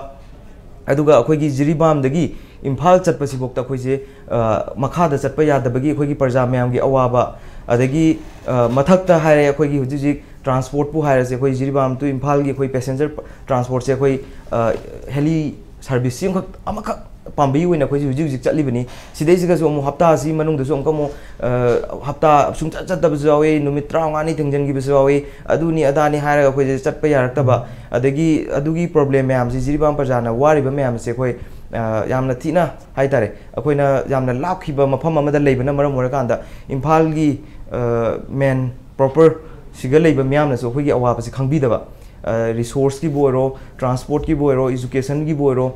ꯑꯗꯨꯒ ꯑꯩꯈꯣꯏꯒꯤ ꯖꯤꯔꯤꯕꯥꯝꯗꯒꯤ ꯏꯝꯐꯥꯜ ꯆꯠꯄꯁꯤꯐꯥꯎꯗ ꯑꯩꯈꯣꯏꯁꯦ, ꯑ, ꯃꯈꯥꯗ ꯆꯠꯄ ꯌꯥꯗꯕꯒꯤ ꯑꯩꯈꯣꯏꯒꯤ ꯄ꯭ꯔꯖꯥ ꯃꯌꯥꯝꯒꯤ ꯑꯋꯥꯕ, ꯑꯗꯒꯤ, ꯑ, ꯃꯊꯛꯇ ꯍꯥꯏꯔꯦ, ꯑꯩꯈꯣꯏꯒꯤ ꯍꯧꯖꯤꯛ ꯍꯧꯖꯤꯛ ꯇ꯭ꯔꯥꯟꯁꯄꯣꯔꯠꯄꯨ ꯍꯥꯏꯔꯁꯦ, ꯑꯩꯈꯣꯏ ꯖꯤꯔꯤꯕꯥꯝ to ꯏꯝꯐꯥꯜꯒꯤ ꯑꯩꯈꯣꯏ ꯄꯦꯁꯦꯟꯖꯔ ꯇ꯭ꯔꯥꯟꯁꯄꯣꯔꯠꯁꯦ ꯑꯩꯈꯣꯏ, ꯑ, ꯍꯦꯂꯤ ꯁꯥꯔꯚꯤꯁꯁꯤ ꯑꯃꯈꯛ, ꯑꯃꯈꯛ ꯄꯥꯝꯕꯩ ꯑꯣꯏꯅ ꯑꯩꯈꯣꯏꯁꯦ ꯍꯧꯖꯤꯛ ꯍꯧꯖꯤꯛ ꯆꯠꯂꯤꯕꯅꯤ꯫ ꯁꯤꯗꯩꯁꯤꯗꯁꯨ ꯑꯃꯨꯛ ꯍꯞꯇꯥ ꯑꯁꯤ ꯃꯅꯨꯡꯗꯁꯨ ꯑꯃꯨꯛꯀ ꯑꯃꯨꯛ, ꯑ, ꯍꯞꯇꯥ ꯁꯨꯡꯆꯠ ꯆꯠꯇꯕꯁꯨ ꯌꯥꯎꯏ, ꯅꯨꯃꯤꯠ ꯇꯔꯥꯃꯉꯥꯅꯤ ꯊꯤꯡꯖꯤꯟꯈꯤꯕꯁꯨ ꯌꯥꯎꯏ, ꯑꯗꯨꯅꯤ ꯑꯗꯥꯅꯤ ꯍꯥꯏꯔꯒ ꯑꯩꯈꯣꯏꯁꯦ ꯆꯠꯄ ꯌꯥꯔꯛꯇꯕ꯫ ꯑꯗꯒꯤ ꯑꯗꯨꯒꯤ ꯄ꯭ꯔꯣꯕ꯭ꯂꯦꯝ ꯃꯌꯥꯝꯁꯤ, ꯖꯤꯔꯤꯕꯥꯝ ꯄ꯭ꯔꯖꯥꯅ ꯋꯥꯔꯤꯕ ꯃꯌꯥꯝꯁꯦ ꯑꯩꯈꯣꯏ, ꯑ, ꯌꯥꯝꯅ ꯊꯤꯅ ꯍꯥꯏ ꯇꯥꯔꯦ, ꯑꯩꯈꯣꯏꯅ ꯌꯥꯝꯅ ꯂꯥꯞꯈꯤꯕ ꯃꯐꯝ ꯑꯃꯗ ꯂꯩꯕꯅ ꯃꯔꯝ ꯑꯣꯏꯔꯀꯥꯟꯗ ꯏꯝꯐꯥꯜꯒꯤ, ꯑ, ꯃꯦꯟ ꯄ꯭ꯔꯣꯄꯔ ꯁꯤꯒ ꯂꯩꯕ ꯃꯤꯌꯥꯝꯅꯁꯨ ꯑꯩꯈꯣꯏꯒꯤ ꯑꯋꯥꯕꯁꯤ ꯈꯪꯕꯤꯗꯕ, ꯑ, ꯔꯤꯁꯣꯔꯁꯀꯤꯕꯨ ꯑꯣꯏꯔꯣ, ꯇ꯭ꯔꯥꯟꯁꯄꯣꯔꯠꯀꯤꯕꯨ ꯑꯣꯏꯔꯣ, ꯏꯖꯨꯀꯦꯁꯟꯒꯤꯕꯨ ꯑꯣꯏꯔꯣ,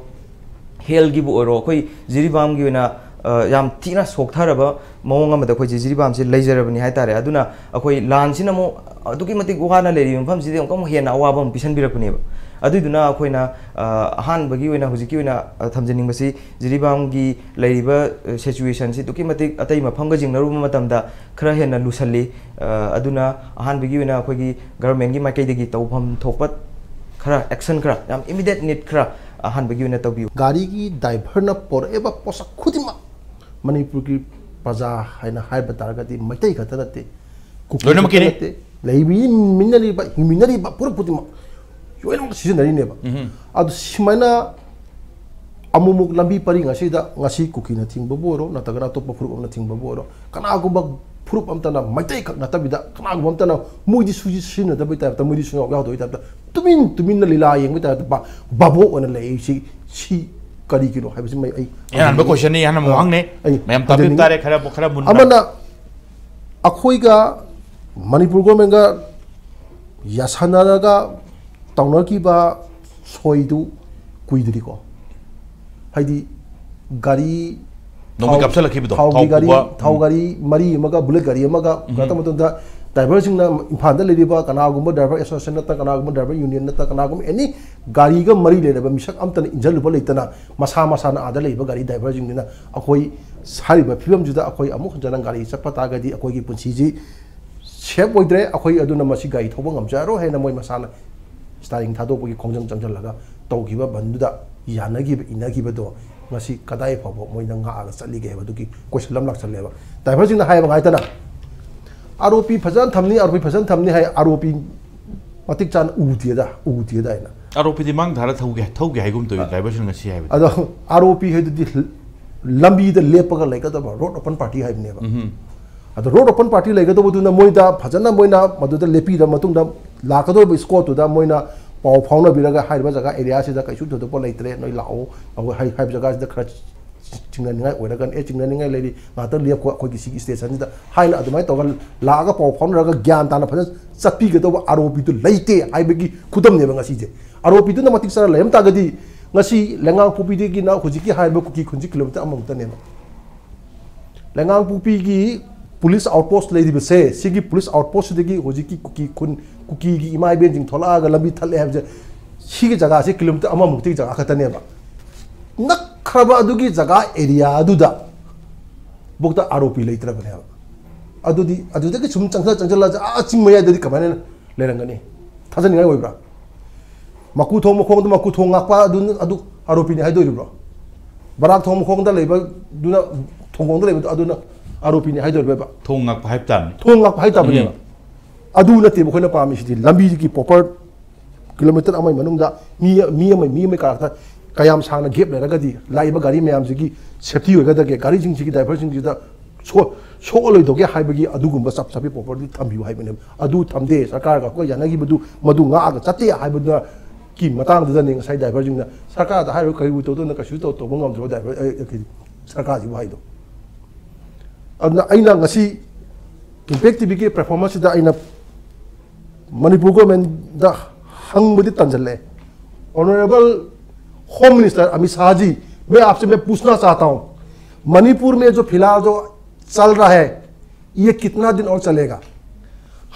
ꯍꯦꯜꯒꯤꯕꯨ ꯑꯣꯏꯔꯣ, ꯑꯩꯈꯣꯏ ꯖꯤꯔꯤꯕꯥꯝꯒꯤ ꯑꯣꯏꯅ, ꯑ, ꯌꯥꯝ ꯊꯤꯅ ꯁꯣꯛꯊꯔꯕ ꯃꯑꯣꯡ ꯑꯃꯗ ꯑꯩꯈꯣꯏꯁꯦ ꯖꯤꯔꯤꯕꯥꯝꯁꯦ ꯂꯩꯖꯔꯕꯅꯤ ꯍꯥꯏ ꯇꯥꯔꯦ꯫ ꯑꯗꯨꯅ ꯑꯩꯈꯣꯏ ꯂꯥꯟꯁꯤꯅ ꯑꯃꯨꯛ ꯑꯗꯨꯛꯀꯤ ꯃꯇꯤꯛ ꯋꯥꯅ ꯂꯩꯔꯤꯕ ꯃꯐꯝꯁꯤꯗ ꯑꯃꯨꯛꯀ ꯑꯃꯨꯛ ꯍꯦꯟꯅ ꯑꯋꯥꯕ ꯑꯃ ꯄꯤꯁꯟꯕꯤꯔꯛꯄꯅꯦꯕ꯫ ꯑꯗꯨꯏꯗꯨꯅ ꯑꯩꯈꯣꯏꯅ, ꯑ, ꯑꯍꯥꯟꯕꯒꯤ ꯑꯣꯏꯅ, ꯍꯧꯖꯤꯛꯀꯤ ꯑꯣꯏꯅ, ꯑ, ꯊꯝꯖꯅꯤꯡꯕꯁꯤ, ꯖꯤꯔꯤꯕꯥꯝꯒꯤ ꯂꯩꯔꯤꯕ, ꯑ, ꯁꯤꯆꯨꯋꯦꯁꯟꯁꯤ ꯑꯗꯨꯛꯀꯤ ꯃꯇꯤꯛ ꯑꯇꯩ ꯃꯐꯝꯒ ꯌꯦꯡꯅꯔꯨꯕ ꯃꯇꯝꯗ ꯈꯔ ꯍꯦꯟꯅ ꯂꯨꯁꯜꯂꯤ꯫ ꯑ, ꯑꯗꯨꯅ ꯑꯍꯥꯟꯕꯒꯤ ꯑꯣꯏꯅ ꯑꯩꯈꯣꯏꯒꯤ ꯒꯚꯔꯟꯃꯦꯟꯒꯤ ꯃꯥꯏꯀꯩꯗꯒꯤ ꯇꯧꯐꯝ ꯊꯣꯛꯄ ꯈꯔ, ꯑꯦꯛꯁꯟ ꯈꯔ, ꯌꯥꯝ ꯏꯃꯤꯗꯤꯌꯦꯠ ꯅꯤꯗ ꯈꯔ ꯑꯍꯥꯟꯕꯒꯤ ꯑꯣꯏꯅ ꯇꯧꯕꯤꯌꯨ꯫ ꯒꯥꯔꯤꯒꯤ ꯗ꯭ꯔꯥꯏꯚꯔꯅ ꯄꯣꯔꯛꯏꯕ ꯄꯣꯠꯁꯛ ꯈꯨꯗꯤꯡꯃꯛ ꯃꯅꯤꯄꯨꯔꯒꯤ ꯄ꯭ꯔꯖꯥ ꯍꯥꯏꯅ ꯍꯥꯏꯕ ꯇꯥꯔꯒꯗꯤ ꯃꯩꯇꯩ ꯈꯛꯇ ꯅꯠꯇꯦ, ꯀꯨꯀꯤ ꯈꯛꯇ ꯂꯣꯏꯅꯃꯛꯀꯤꯅꯤ꯫ ꯅꯠꯇꯦ, ꯂꯩꯃꯤꯟꯅꯔꯤꯕ, ꯍꯤꯡꯃꯤꯟꯅꯔꯤꯕ ꯄꯨꯝꯅꯃꯛ ꯈꯨꯗꯤꯡꯃꯛ ꯂꯣꯏꯅꯃꯛ ꯁꯤꯖꯤꯟꯅꯔꯤꯅꯦꯕ꯫ ꯑꯗꯨ ꯁꯨꯃꯥꯏꯅ ꯑꯃꯨꯛꯃꯨꯛ ꯂꯝꯕꯤ ꯄꯔꯤꯡ ꯑꯁꯤꯗ ꯉꯁꯤ ꯀꯨꯀꯤꯅ ꯊꯤꯡꯕꯕꯨ ꯑꯣꯏꯔꯣ, ꯅꯠꯇ꯭ꯔꯒꯅ ꯑꯇꯣꯞꯄ ꯐꯨꯔꯨꯞ ꯑꯃꯅ ꯊꯤꯡꯕꯕꯨ ꯑꯣꯏꯔꯣ, ꯀꯅꯥꯒꯨꯝꯕ ꯐꯨꯔꯨꯞ ꯑꯃꯇꯅ, ꯃꯩꯇꯩꯈꯛ ꯅꯠꯇꯕꯤꯗ ꯀꯅꯥꯒꯨꯝꯕ ꯑꯃꯇꯅ ꯃꯣꯏꯗꯤ ꯁꯨꯖꯤ ꯁꯤꯖꯤꯟꯅꯗꯕꯩ ꯇꯥꯏꯞꯇ, ꯃꯣꯏꯗꯤ ꯁꯨꯡꯌꯥꯎ ꯌꯥꯎꯗꯕꯩ ꯇꯥꯏꯞꯇ ꯇꯨꯃꯤꯟ ꯇꯨꯃꯤꯟꯅ ꯂꯤꯂꯥ ꯌꯦꯡꯕꯩ ꯇꯥꯏꯞꯇ ꯚꯥ-, ꯚꯥꯕꯣꯛ ꯑꯣꯏꯅ ꯂꯩ꯫ ꯁꯤ, ꯁꯤ ꯀꯔꯤꯒꯤꯅꯣ ꯍꯥꯏꯕꯁꯤ ꯃꯩ ꯑꯩ ꯑꯍꯥꯟꯕ ꯍꯪꯖꯅꯤꯡꯉꯤ꯫ Question ꯅꯤ, ꯑꯍꯥꯟꯕ ꯑꯃꯨꯛ ꯑꯥ, ꯍꯪꯅꯤ꯫ ꯑꯩ ꯃꯌꯥꯝ ꯇꯥꯕꯤꯕ ꯍꯪꯖꯅꯤꯡꯉꯤ꯫ ꯇꯥꯔꯦ, ꯈꯔ ꯈꯔ ꯃꯨꯟꯅ꯫ ꯑꯃꯅ ꯑꯩꯈꯣꯏꯒ ꯃꯅꯤꯄꯨꯔ ꯒꯣꯔꯃꯦꯟꯒ ꯌꯥꯁꯟꯅꯔꯒ ꯇꯧꯅꯈꯤꯕ ꯁꯣꯏꯗꯨ ꯀꯨꯏꯗ꯭ꯔꯤꯀꯣ꯫ ꯍꯥꯏꯗꯤ ꯒꯥꯔꯤ ꯅꯣꯡꯃꯩ ꯊꯥꯎ-, ꯀꯥꯞꯁꯤꯜꯂꯛꯈꯤꯕꯗꯣ, ꯊꯥꯎꯒꯤ ꯊꯥꯎ ꯒꯥꯔꯤ, ꯄꯨꯕ꯫ ꯊꯥꯎ ꯒꯥꯔꯤ ꯃꯔꯤ ꯑꯃꯒ ꯕꯨꯂꯦꯠ ꯒꯥꯔꯤ ꯑꯃꯒ ꯀꯩꯅꯣ ꯇꯧꯕ ꯃꯇꯝꯗ driverꯁꯤꯡꯅ ꯏꯝꯐꯥꯜꯗ ꯂꯩꯔꯤꯕ ꯀꯅꯥꯒꯨꯝꯕ driver association ꯅꯠꯇ꯭ꯔ ꯀꯅꯥꯒꯨꯝꯕ driver union ꯅꯠꯇ꯭ꯔ ꯀꯅꯥꯒꯨꯝꯕ any ꯒꯥꯔꯤꯒ ꯃꯔꯤ ꯂꯩꯅꯕ ꯃꯤꯁꯛ ꯑꯝꯇꯅ ꯏꯟꯖꯜꯂꯨꯕ ꯂꯩꯇꯅ ꯃꯁꯥ ꯃꯁꯥꯅ ꯑꯥꯗ ꯂꯩꯕ ꯒꯥꯔꯤ driverꯁꯤꯡꯗꯨꯅ ꯑꯩꯈꯣꯏ ꯍꯥꯏꯔꯤꯕ ꯐꯤꯕꯝꯁꯤꯗ ꯑꯩꯈꯣꯏ ꯑꯃꯨꯛ ꯍꯟꯖꯅ ꯒꯥꯔꯤ ꯆꯠꯄ ꯇꯥꯔꯒꯗꯤ ꯑꯩꯈꯣꯏꯒꯤ ꯄꯨꯟꯁꯤꯁꯤ safe ꯑꯣꯏꯗ꯭ꯔꯦ, ꯑꯩꯈꯣꯏ ꯑꯗꯨꯅ ꯃꯁꯤ ꯒꯥꯔꯤ ꯊꯧꯕ ꯉꯝꯖꯔꯔꯣꯏ ꯍꯥꯏꯅ ꯃꯣꯏ ꯃꯁꯥꯅ steering ꯊꯥꯗꯣꯛꯄꯒꯤ ꯈꯣꯡꯖꯪ ꯆꯪꯁꯤꯜꯂꯒ ꯇꯧꯈꯤꯕ ꯕꯟꯗꯨꯗ ꯌꯥꯅꯈꯤꯕ ꯏꯟꯅꯈꯤꯕꯗꯣ ꯉꯁꯤ ꯀꯗꯥꯏ ꯐꯥꯎꯕ ꯃꯣꯏꯅ ꯉꯥꯛꯑꯒ ꯆꯠꯂꯤꯒꯦ ꯍꯥꯏꯕꯗꯨꯒꯤ question ꯑꯃ ꯂꯥꯛꯁꯜꯂꯦꯕ꯫ Driverꯁꯤꯡꯅ ꯍꯥꯏꯕ ꯉꯥꯏꯇꯅ ꯑꯥꯔ ꯑꯣ ꯄꯤ ꯐꯖꯅ ꯊꯝꯅꯤ, ꯑꯥꯔ ꯑꯣ ꯄꯤ ꯐꯖꯅ ꯊꯝꯅꯤ ꯍꯥꯏ, ꯑꯥꯔ ꯑꯣ ꯄꯤ ꯃꯇꯤꯛ ꯆꯥꯅ ꯎꯗꯦꯗ, ꯎꯗꯦꯗ ꯍꯥꯏꯅ꯫ ꯑꯥꯔ ꯑꯣ ꯄꯤꯗꯤ ꯃꯥꯡ ꯊꯥꯔ ꯊꯧꯒꯦ, ꯊꯧꯒꯦ ꯍꯥꯏꯒꯨꯝ ꯇꯧꯏ driverꯁꯤꯡ ꯉꯁꯤ ꯍꯥꯏꯕꯗꯤ꯫ ꯑꯗꯣ ꯑꯥꯔ ꯑꯣ ꯄꯤ ꯍꯥꯏꯗꯨꯗꯤ ꯂꯝꯕꯤꯗ ꯂꯦꯞꯄꯒ ꯂꯩꯒꯗꯕ road open party ꯍꯥꯏꯕꯅꯦꯕ꯫ ꯑꯗꯣ road open party ꯂꯩꯒꯗꯧꯕꯗꯨꯅ ꯃꯣꯏꯗ ꯐꯖꯅ ꯃꯣꯏꯅ ꯃꯗꯨꯗ ꯂꯦꯞꯄꯤꯔ ꯃꯇꯨꯡꯗ ꯂꯥꯛꯀꯗꯧꯔꯤꯕ spotꯇꯨꯗ ꯃꯣꯏꯅ ꯄꯥꯎ ꯐꯥꯎꯅꯕꯤꯔꯒ ꯍꯥꯏꯔꯤꯕ ꯖꯒꯥ areaꯁꯤꯗ ꯀꯩꯁꯨ ꯊꯣꯏꯗꯣꯛꯄ ꯂꯩꯇ꯭ꯔꯦ, ꯅꯣꯏ ꯂꯥꯛꯑꯣ, ꯑꯩꯈꯣꯏ ꯍꯥꯏ-, ꯍꯥꯏꯕ ꯖꯒꯥꯁꯤꯗ ꯈꯔ ꯆꯤꯡꯅꯅꯤꯡꯉꯥꯏ ꯑꯣꯏꯔꯒꯅ, "ꯑꯦ, ꯆꯤꯡꯅꯅꯤꯡꯉꯥꯏ ꯂꯩꯔꯤ, ꯉꯥꯏꯍꯥꯛꯇꯪ ꯂꯦꯞꯈꯣ ꯑꯩꯈꯣꯏꯒꯤ ꯁꯤꯒꯤ stationꯁꯤꯗ" ꯍꯥꯏꯅ ꯑꯗꯨꯃꯥꯏꯅ ꯇꯧꯔꯒ ꯂꯥꯛꯑꯒ ꯄꯥꯎ ꯐꯥꯎꯅꯔꯒ ꯒ꯭ꯌꯥꯟ ꯇꯥꯅ ꯐꯖꯅ ꯆꯠꯄꯤꯒꯗꯧꯕ ꯑꯥꯔ ꯑꯣ ꯄꯤꯗꯨ ꯂꯩꯇꯦ ꯍꯥꯏꯕꯒꯤ ꯈꯨꯗꯝꯅꯦꯕ ꯉꯁꯤꯁꯦ꯫ ꯑꯥꯔ ꯑꯣ ꯄꯤꯗꯨꯅ ꯃꯇꯤꯛ ꯆꯥꯅ ꯂꯩꯔꯝ ꯇꯥꯔꯒꯗꯤ ꯉꯁꯤ ꯂꯩꯉꯥꯡꯄꯣꯛꯄꯤꯗꯒꯤꯅ ꯍꯧꯖꯤꯛꯀꯤ ꯍꯥꯏꯔꯤꯕ ꯀꯨꯀꯤ ꯈꯨꯟꯁꯤ kilometre ꯑꯃꯃꯨꯛꯇꯅꯦꯕ꯫ ꯂꯩꯉꯥꯡꯄꯣꯛꯄꯤꯒꯤ police outpost ꯂꯩꯔꯤꯕꯁꯦ, ꯁꯤꯒꯤ police outpostꯁꯤꯗꯒꯤ ꯍꯧꯖꯤꯛꯀꯤ ꯀꯨꯀꯤ ꯈꯨꯟ, ꯀꯨꯀꯤꯒꯤ ꯏꯃꯥ ꯏꯕꯦꯟꯁꯤꯡ ꯊꯣꯛꯂꯛꯑꯒ ꯂꯝꯕꯤ ꯊꯠꯂꯦ ꯍꯥꯏꯕꯁꯦ, ꯁꯤꯒꯤ ꯖꯒꯥꯁꯦ kilometre ꯑꯃꯃꯨꯛꯇꯒꯤ ꯖꯒꯥ ꯈꯛꯇꯅꯦꯕ꯫ ꯅꯛꯈ꯭ꯔꯕ ꯑꯗꯨꯒꯤ ꯖꯒꯥ areaꯗꯨꯗ ꯕꯣꯛꯇ ꯑꯥꯔ ꯑꯣ ꯄꯤ ꯂꯩꯇ꯭ꯔꯕꯅꯦꯕ꯫ ꯑꯗꯨꯗꯤ ꯑꯗꯨꯗꯒꯤ ꯁꯨꯝ ꯆꯪꯁꯤꯜ ꯆꯪꯁꯤꯜꯂ ꯑꯥ ꯆꯤꯡ ꯃꯌꯥꯏꯗꯗꯤ ꯀꯃꯥꯏꯅ ꯂꯩꯔꯝꯒꯅꯤ? ꯊꯥꯖꯅꯤꯡꯉꯥꯏ ꯑꯣꯏꯕ꯭ꯔꯥ? ꯃꯀꯨ ꯊꯣꯡ ꯃꯈꯣꯡꯗ ꯃꯀꯨ ꯊꯣꯡ ꯉꯥꯛꯄ ꯑꯗꯨ, ꯑꯗꯨ ꯑꯥꯔ ꯑꯣ ꯄꯤꯅꯤ ꯍꯥꯏꯗꯣꯔꯤꯕ꯭ꯔꯣ? ꯕꯔꯥꯛ ꯊꯣꯡ ꯃꯈꯣꯡꯗ ꯂꯩꯕꯗꯨꯅ, ꯊꯣꯡꯈꯣꯡꯗ ꯂꯩꯕꯗꯣ ꯑꯗꯨꯅ ꯑꯥꯔ ꯑꯣ ꯄꯤꯅꯤ ꯍꯥꯏꯗꯣꯔꯤꯕ꯭ꯔꯣ? ꯊꯣꯡ ꯉꯥꯛꯄ ꯍꯥꯏꯕ ꯇꯥꯕꯅꯤ꯫ ꯊꯣꯡ ꯉꯥꯛꯄ ꯍꯥꯏꯇꯥꯕꯅꯦꯕ꯫ ꯑꯗꯨ ꯅꯠꯇꯦꯕ ꯑꯩꯈꯣꯏꯅ ꯄꯥꯝꯃꯤꯁꯤꯗꯤ, ꯂꯝꯕꯤꯒꯤ proper ꯀꯤꯂꯣꯃꯤꯇꯔ ꯑꯃꯒꯤ ꯃꯅꯨꯡꯗ ꯃꯤ, ꯃꯤ ꯑꯃ, ꯃꯤ ꯑꯃꯒꯤ ꯀꯥꯔꯛꯇ ꯀꯌꯥꯝ ꯁꯥꯡꯅ ꯒꯦꯞ ꯂꯩꯔꯒꯗꯤ ꯂꯥꯛꯏꯕ ꯒꯥꯔꯤ ꯃꯌꯥꯝꯁꯤꯒꯤ ꯁꯦꯐꯇꯤ ꯑꯣꯏꯒꯗꯒꯦ, ꯒꯥꯔꯤꯁꯤꯡꯁꯤꯒꯤ ꯗ꯭ꯔꯥꯏꯚꯔꯁꯤꯡꯁꯤꯗ ꯁꯣ-, ꯁꯣꯛꯑꯣꯏꯗꯧꯒꯦ ꯍꯥꯏꯕꯒꯤ ꯑꯗꯨꯒꯨꯝꯕ ꯆꯞ ꯆꯥꯕꯤ ꯄ꯭ꯔꯣꯄꯔꯇꯤ ꯊꯝꯕꯤꯌꯨ ꯍꯥꯏꯕꯅꯦꯕ꯫ ꯑꯗꯨ ꯊꯝꯗꯦ, ꯁꯔꯀꯥꯔꯒ ꯑꯩꯈꯣꯏ ꯌꯥꯅꯈꯤꯕꯗꯨ ꯃꯗꯨ ꯉꯥꯛꯑꯒ ꯆꯠꯇꯦ ꯍꯥꯏꯕꯗꯨꯅ ꯀꯤ ꯃꯇꯥꯡꯗꯨꯗꯅꯦ ꯉꯁꯥꯏ ꯗ꯭ꯔꯥꯏꯚꯔꯁꯤꯡꯅ ꯁꯔꯀꯥꯔꯗ ꯍꯥꯏꯔꯒ ꯀꯔꯤꯕꯨ ꯇꯧꯗꯣꯏꯅꯣ, ꯀꯩꯁꯨ ꯇꯧ-, ꯇꯧꯕ ꯉꯝꯗ꯭ꯔꯕ ꯗ꯭ꯔꯥꯏꯚꯔ, ꯑ, ꯑ, ꯁꯔꯀꯥꯔꯁꯤꯕꯨ ꯍꯥꯏꯗꯣ꯫ ꯑꯗꯨꯅ ꯑꯩꯅ ꯉꯁꯤ ꯏꯝꯄꯦꯛ ꯇꯤꯚꯤꯒꯤ ꯄ꯭ꯂꯦꯠꯐꯣꯝ ꯑꯁꯤꯗ ꯑꯩꯅ Manipur ꯒꯣꯔꯃꯦꯟꯗ ꯍꯪꯕꯗꯤ ꯇꯟꯖꯜꯂꯛꯑꯦ꯫ Honorable Home Minister Amit Shah ji, मैं आपसे मैं पूछना चाहता हूँ, मणिपुर में जो फिलहाल जो चल रहा है, ये कितना दिन और चलेगा?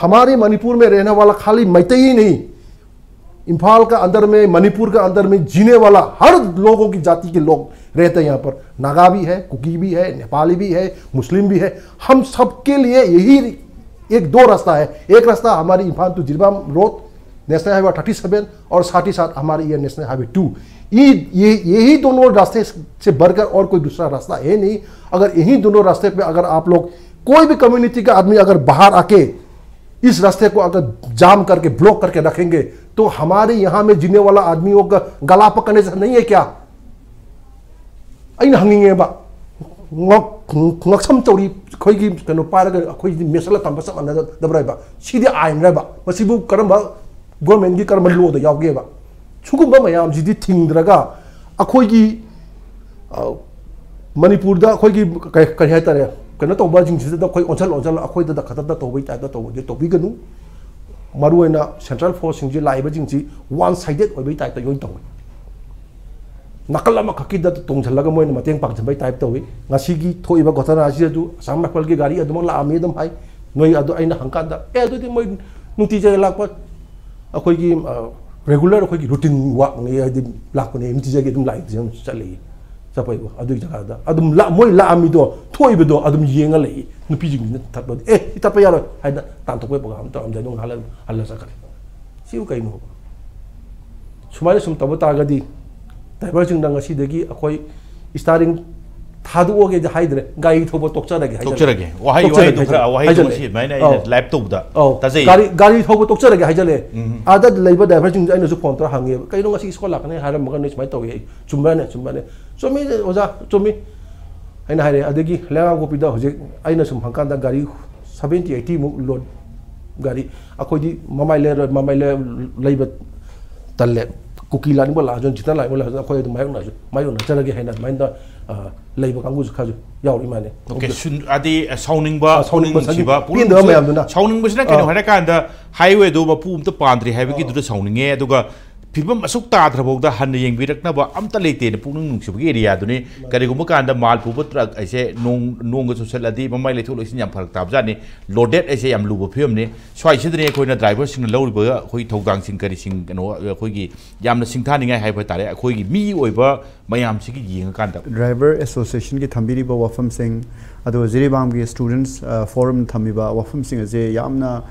हमारे मणिपुर में रहने वाला खाली मैतेई ही नहीं, इम्फाल का अंदर में, मणिपुर का अंदर में जीने वाला हर लोगों की जाति के लोग रहते हैं यहाँ पर। नागा भी है, कुकी भी है, नेपाली भी है, मुस्लिम भी है। हम सबके लिए यही एक दो रास्ता है। एक रास्ता हमारी Imphal to Jiribam road, national highway thirty seven, और साथ ही साथ हमारे ये नेशनल हाईवे टू। ये, ये, यही दोनों रास्ते से बढ़कर और कोई दूसरा रास्ता है नहीं। अगर यही दोनों रास्ते पे अगर आप लोग, कोई भी कम्युनिटी का आदमी अगर बाहर आके इस रास्ते को अगर जाम करके, ब्लॉक करके रखेंगे, तो हमारे यहाँ में जीने वाला आदमियों का गला पकड़ने से नहीं है क्या? ꯑꯩꯅ ꯍꯪꯅꯤꯡꯉꯦꯕ, ꯉꯛ-, ꯉꯛꯁꯝ ꯆꯧꯔꯤ ꯑꯩꯈꯣꯏꯒꯤ ꯀꯩꯅꯣ ꯄꯥꯏꯔꯒ ꯑꯩꯈꯣꯏꯗꯤ ꯃꯦꯠꯁꯜꯂ ꯊꯝꯕ ꯆꯞ ꯃꯥꯟꯅꯗꯕ꯭ꯔꯥꯕ? ꯁꯤꯗꯤ ꯑꯥꯏꯟꯔꯕ? ꯃꯁꯤꯕꯨ ꯀꯔꯝꯕ ꯒꯣꯔꯃꯦꯟꯒꯤ ꯀꯔꯝꯕ ꯂꯣꯗ ꯌꯥꯎꯒꯦꯕ? ꯁꯤꯒꯨꯝꯕ ꯃꯌꯥꯝꯁꯤꯗꯤ ꯊꯤꯡꯗ꯭ꯔꯒ ꯑꯩꯈꯣꯏꯒꯤ, ꯑ, ꯃꯅꯤꯄꯨꯔꯗ ꯑꯩꯈꯣꯏꯒꯤ ꯀꯩ-, ꯀꯔꯤ ꯍꯥꯏꯇꯥꯔꯦ, ꯀꯩꯅꯣ ꯇꯧꯕꯁꯤꯡꯁꯤꯗ ꯑꯩꯈꯣꯏ ꯑꯣꯟꯁꯜ ꯑꯣꯟꯁꯜꯂ ꯑꯩꯈꯣꯏꯗ ꯈꯛꯇꯗ ꯇꯧꯕꯩ ꯇꯥꯏꯞꯇ ꯇꯧꯕꯗꯤ ꯇꯧꯕꯤꯒꯅꯨ꯫ ꯃꯔꯨꯑꯣꯏꯅ ꯁꯦꯟꯇ꯭ꯔꯦꯜ ꯐꯣꯔꯁꯁꯤꯡꯁꯤ ꯂꯥꯛꯏꯕꯁꯤꯡꯁꯤ ꯋꯥꯟ ꯁꯥꯏꯗꯦꯠ ꯑꯣꯏꯕꯩ ꯇꯥꯏꯞꯇ ꯂꯣꯏ ꯇꯧꯋꯤ꯫ ꯅꯥꯀꯜ ꯑꯃꯈꯛꯀꯤꯗ ꯇꯣꯡꯁꯤꯜꯂꯒ ꯃꯣꯏꯅ ꯃꯇꯦꯡ ꯄꯥꯡꯁꯤꯟꯕꯩ ꯇꯥꯏꯞ ꯇꯧꯋꯤ꯫ ꯉꯁꯤꯒꯤ ꯊꯣꯛꯏꯕ ꯒꯣꯊꯅꯥ ꯑꯁꯤꯗꯁꯨ ꯑꯁꯥꯝ ꯔꯥꯏꯐꯜꯒꯤ ꯒꯥꯔꯤ ꯑꯗꯨꯃꯛ ꯂꯥꯛꯑꯝꯃꯤ ꯑꯗꯨꯝ ꯍꯥꯏ꯫ ꯅꯣꯏ ꯑꯗꯨ ꯑꯩꯅ ꯍꯪꯀꯥꯟꯗ, "ꯑꯦ, ꯑꯗꯨꯗꯤ ꯃꯣꯏ ꯅꯨꯡꯇꯤꯖꯥꯏ ꯂꯥꯛꯄ ꯑꯩꯈꯣꯏꯒꯤ, ꯑ, ꯔꯦꯒꯨꯂꯔ ꯑꯩꯈꯣꯏꯒꯤ ꯔꯨꯇꯤꯟ ꯋꯥꯛꯅꯤ, ꯍꯥꯏꯗꯤ ꯂꯥꯛꯄꯅꯦ, ꯅꯨꯡꯇꯤꯖꯥꯏꯒꯤ ꯑꯗꯨꯝ ꯂꯥꯛꯏ, ꯑꯗꯨꯝ ꯆꯠꯂꯤ, ꯆꯠꯄꯩꯕꯨ ꯑꯗꯨꯒꯤ ꯖꯒꯥꯗ ꯑꯗꯨꯝ ꯂꯥꯛ-, ꯃꯣꯏ ꯂꯥꯛꯑꯝꯃꯤꯗꯣ, ꯊꯣꯛꯏꯕꯗꯣ ꯑꯗꯨꯝ ꯌꯦꯡꯉ ꯂꯩ꯫ ꯅꯨꯄꯤꯁꯤꯡꯁꯤꯅ ꯊꯠꯄꯗꯤ, 'ꯑꯦ, ꯁꯤ ꯊꯠꯄ ꯌꯥꯔꯣꯏ' ꯍꯥꯏꯅ ꯇꯥꯟꯊꯣꯛꯄꯩ ꯄ꯭ꯔꯣꯒꯥꯝ ꯇꯧꯔꯝꯗꯦ, ꯑꯗꯨꯝ ꯉꯥꯏꯍꯥꯛ ꯂꯩꯔꯒ ꯍꯜꯂ ꯆꯠꯈ꯭ꯔꯦ꯫ ꯁꯤꯕꯨ ꯀꯩꯅꯣ? ꯁꯨꯃꯥꯏꯅ ꯁꯨꯝ ꯇꯧꯕ ꯇꯥꯔꯒꯗꯤ ꯗ꯭ꯔꯥꯏꯚꯔꯁꯤꯡꯗ ꯉꯁꯤꯗꯒꯤ ꯑꯩꯈꯣꯏ ꯁ꯭ꯇꯥꯔꯇꯤꯡ ꯊꯥꯗꯣꯛꯑꯒꯦꯗꯤ ꯍꯥꯏꯗ꯭ꯔꯦ, ꯒꯥꯔꯤ ꯊꯧꯕ ꯇꯣꯛꯆꯔꯒꯦ ꯍꯥꯏꯖꯜꯂꯦ꯫ ꯇꯣꯛꯆꯔꯒꯦ꯫ ꯋꯥꯍꯩ ꯇꯣꯛꯆꯔꯒꯦ ꯋꯥꯍꯩꯗꯨ ꯈꯔ ꯍꯥꯏꯖꯜꯂꯦ꯫ ꯋꯥꯍꯩꯗꯨ ꯍꯥꯏꯖꯜꯂꯦ꯫ ꯉꯁꯤ ꯑꯗꯨꯃꯥꯏꯅ ꯑꯩꯅ ꯑꯧ꯫ live ꯇꯧꯕꯗ ꯒꯥꯔꯤ ꯒꯥꯔꯤ ꯊꯧꯕ ꯇꯣꯛꯆꯔꯒꯦ ꯍꯥꯏꯖꯜꯂꯦ꯫ ꯎꯝ꯫ ꯑꯥꯗ ꯂꯩꯕ ꯗ꯭ꯔꯥꯏꯚꯔꯁꯤꯡꯁꯨ ꯑꯩꯅꯁꯨ ꯐꯣꯟ ꯇꯧꯔ ꯍꯪꯉꯦꯕ, "ꯀꯩꯅꯣ ꯉꯁꯤ ꯁ꯭ꯀꯨꯜ ꯂꯥꯛꯀꯅꯤ ꯍꯥꯏꯔꯝꯃꯒ ꯅꯣꯏ ꯁꯨꯃꯥꯏꯅ ꯇꯧꯏ?" ꯑꯩ, "ꯆꯨꯝꯕ꯭ꯔꯅꯦ?" "ꯆꯨꯝꯕ꯭ꯔꯅꯦ?" "ꯆꯨꯝꯃꯤ ꯑꯣꯖꯥ, ꯆꯨꯝꯃꯤ" ꯍꯥꯏꯅ ꯍꯥꯏꯔꯦ꯫ ꯑꯗꯒꯤ ꯂꯩꯉꯥꯡꯄꯣꯛꯄꯤꯗ ꯍꯧꯖꯤꯛ ꯑꯩꯅ ꯁꯨꯝ ꯍꯪꯀꯥꯟꯗ ꯒꯥꯔꯤ seventy eighty ꯃꯨꯛ load ꯒꯥꯔꯤ, ꯑꯩꯈꯣꯏꯗꯤ ꯃꯃꯥꯏ ꯂꯩꯔꯣꯏ, ꯃꯃꯥꯏ ꯂꯩ-, ꯂꯩꯕ ꯇꯜꯂꯦ꯫ ꯀꯨꯀꯤ ꯂꯥꯛꯅꯤꯡꯕ ꯂꯥꯛꯑꯁꯨ, ꯖꯤꯇꯟ ꯂꯥꯛꯅꯤꯡꯕ ꯂꯥꯛꯑꯁꯨ, ꯑꯩꯈꯣꯏ ꯑꯗꯨꯝ ꯃꯥꯌꯣꯛꯅꯔꯁꯨ, ꯃꯥꯌꯣꯛꯅꯖꯔꯒꯦ ꯍꯥꯏꯅ ꯑꯗꯨꯃꯥꯏꯅ, ꯑ, ꯂꯩꯕ ꯀꯥꯡꯕꯨꯁꯨ ꯈꯔꯁꯨ ꯌꯥꯎꯔꯤ ꯃꯥꯜꯂꯦ꯫ ꯑꯣꯀꯦ, ꯁꯨꯟ-, ꯑꯗꯤ, ꯑ, ꯁꯥꯎꯅꯤꯡꯕ, ꯑ, ꯁꯥꯎꯅꯤꯡꯕ, ꯄꯨꯛꯅꯤꯡ ꯅꯨꯡꯁꯤꯕ, ꯁꯥꯎꯅꯤꯡ-, ꯄꯨꯛꯅꯤꯡ ꯄꯦꯟꯗꯕ ꯅꯨꯡꯁꯤꯕ꯫ ꯃꯌꯥꯝꯗꯨꯅ꯫ ꯁꯥꯎꯅꯤꯡꯕꯁꯤꯅ ꯀꯩꯅꯣ ꯑ꯫ ꯍꯥꯏꯔꯀꯥꯟꯗ, highwayꯗꯨ ꯃꯄꯨ ꯑꯝꯇ ꯄꯥꯟꯗ꯭ꯔꯤ ꯍꯥꯏꯕꯒꯤꯗꯨꯗ ꯁꯥꯎꯅꯤꯡꯉꯦ꯫ ꯑꯗꯨꯒ ꯐꯤꯕꯝ ꯑꯁꯨꯛ ꯇꯥꯗ꯭ꯔꯐꯥꯎꯗ ꯍꯟꯅ ꯌꯦꯡꯕꯤꯔꯛꯅꯕ ꯑꯝꯇ ꯂꯩꯇꯦꯅ ꯄꯨꯛꯅꯤꯡ ꯅꯨꯡꯁꯤꯕꯒꯤ areaꯗꯨꯅꯤ꯫ ꯀꯔꯤꯒꯨꯝꯕ ꯀꯥꯟꯗ ꯃꯥꯜ ꯄꯨꯕ truck ꯍꯥꯏꯁꯦ ꯅꯣꯡ, ꯅꯣꯡꯒ ꯆꯨꯁꯜꯂꯗꯤ ꯃꯃꯥꯏ ꯂꯩꯊꯣꯛ ꯂꯩꯁꯤꯟ ꯌꯥꯝ ꯐꯔꯛ ꯇꯥꯕꯖꯥꯠꯅꯤ꯫ Loaded ꯍꯥꯏꯁꯦ ꯌꯥꯝ ꯂꯨꯕ ꯐꯤꯕꯝꯅꯤ꯫ ꯁ꯭ꯋꯥꯏꯁꯤꯗꯅꯤ ꯑꯩꯈꯣꯏꯅ driverꯁꯤꯡꯅ ꯂꯧꯔꯤꯕ ꯑꯩꯈꯣꯏ ꯊꯧꯗꯥꯡꯁꯤꯡ ꯀꯔꯤꯁꯤꯡ, ꯀꯩꯅꯣ, ꯑꯩꯈꯣꯏꯒꯤ ꯌꯥꯝꯅ ꯁꯤꯡꯊꯥꯅꯤꯡꯉꯥꯏ ꯍꯥꯏꯕ ꯇꯥꯔꯦ, ꯑꯩꯈꯣꯏꯒꯤ ꯃꯤ ꯑꯣꯏꯕ ꯃꯌꯥꯝꯁꯤꯒꯤ ꯌꯦꯡꯉꯀꯥꯟꯗ꯫ Driver Associationꯒꯤ ꯊꯝꯕꯤꯔꯤꯕ ꯋꯥꯐꯝꯁꯤꯡ, ꯑꯗꯨꯒ ꯖꯤꯔꯤꯕꯥꯝꯒꯤ Students, ꯑ, Forum ꯊꯝꯃꯤꯕ ꯋꯥꯐꯝꯁꯤꯡ ꯑꯁꯦ ꯌꯥꯝꯅ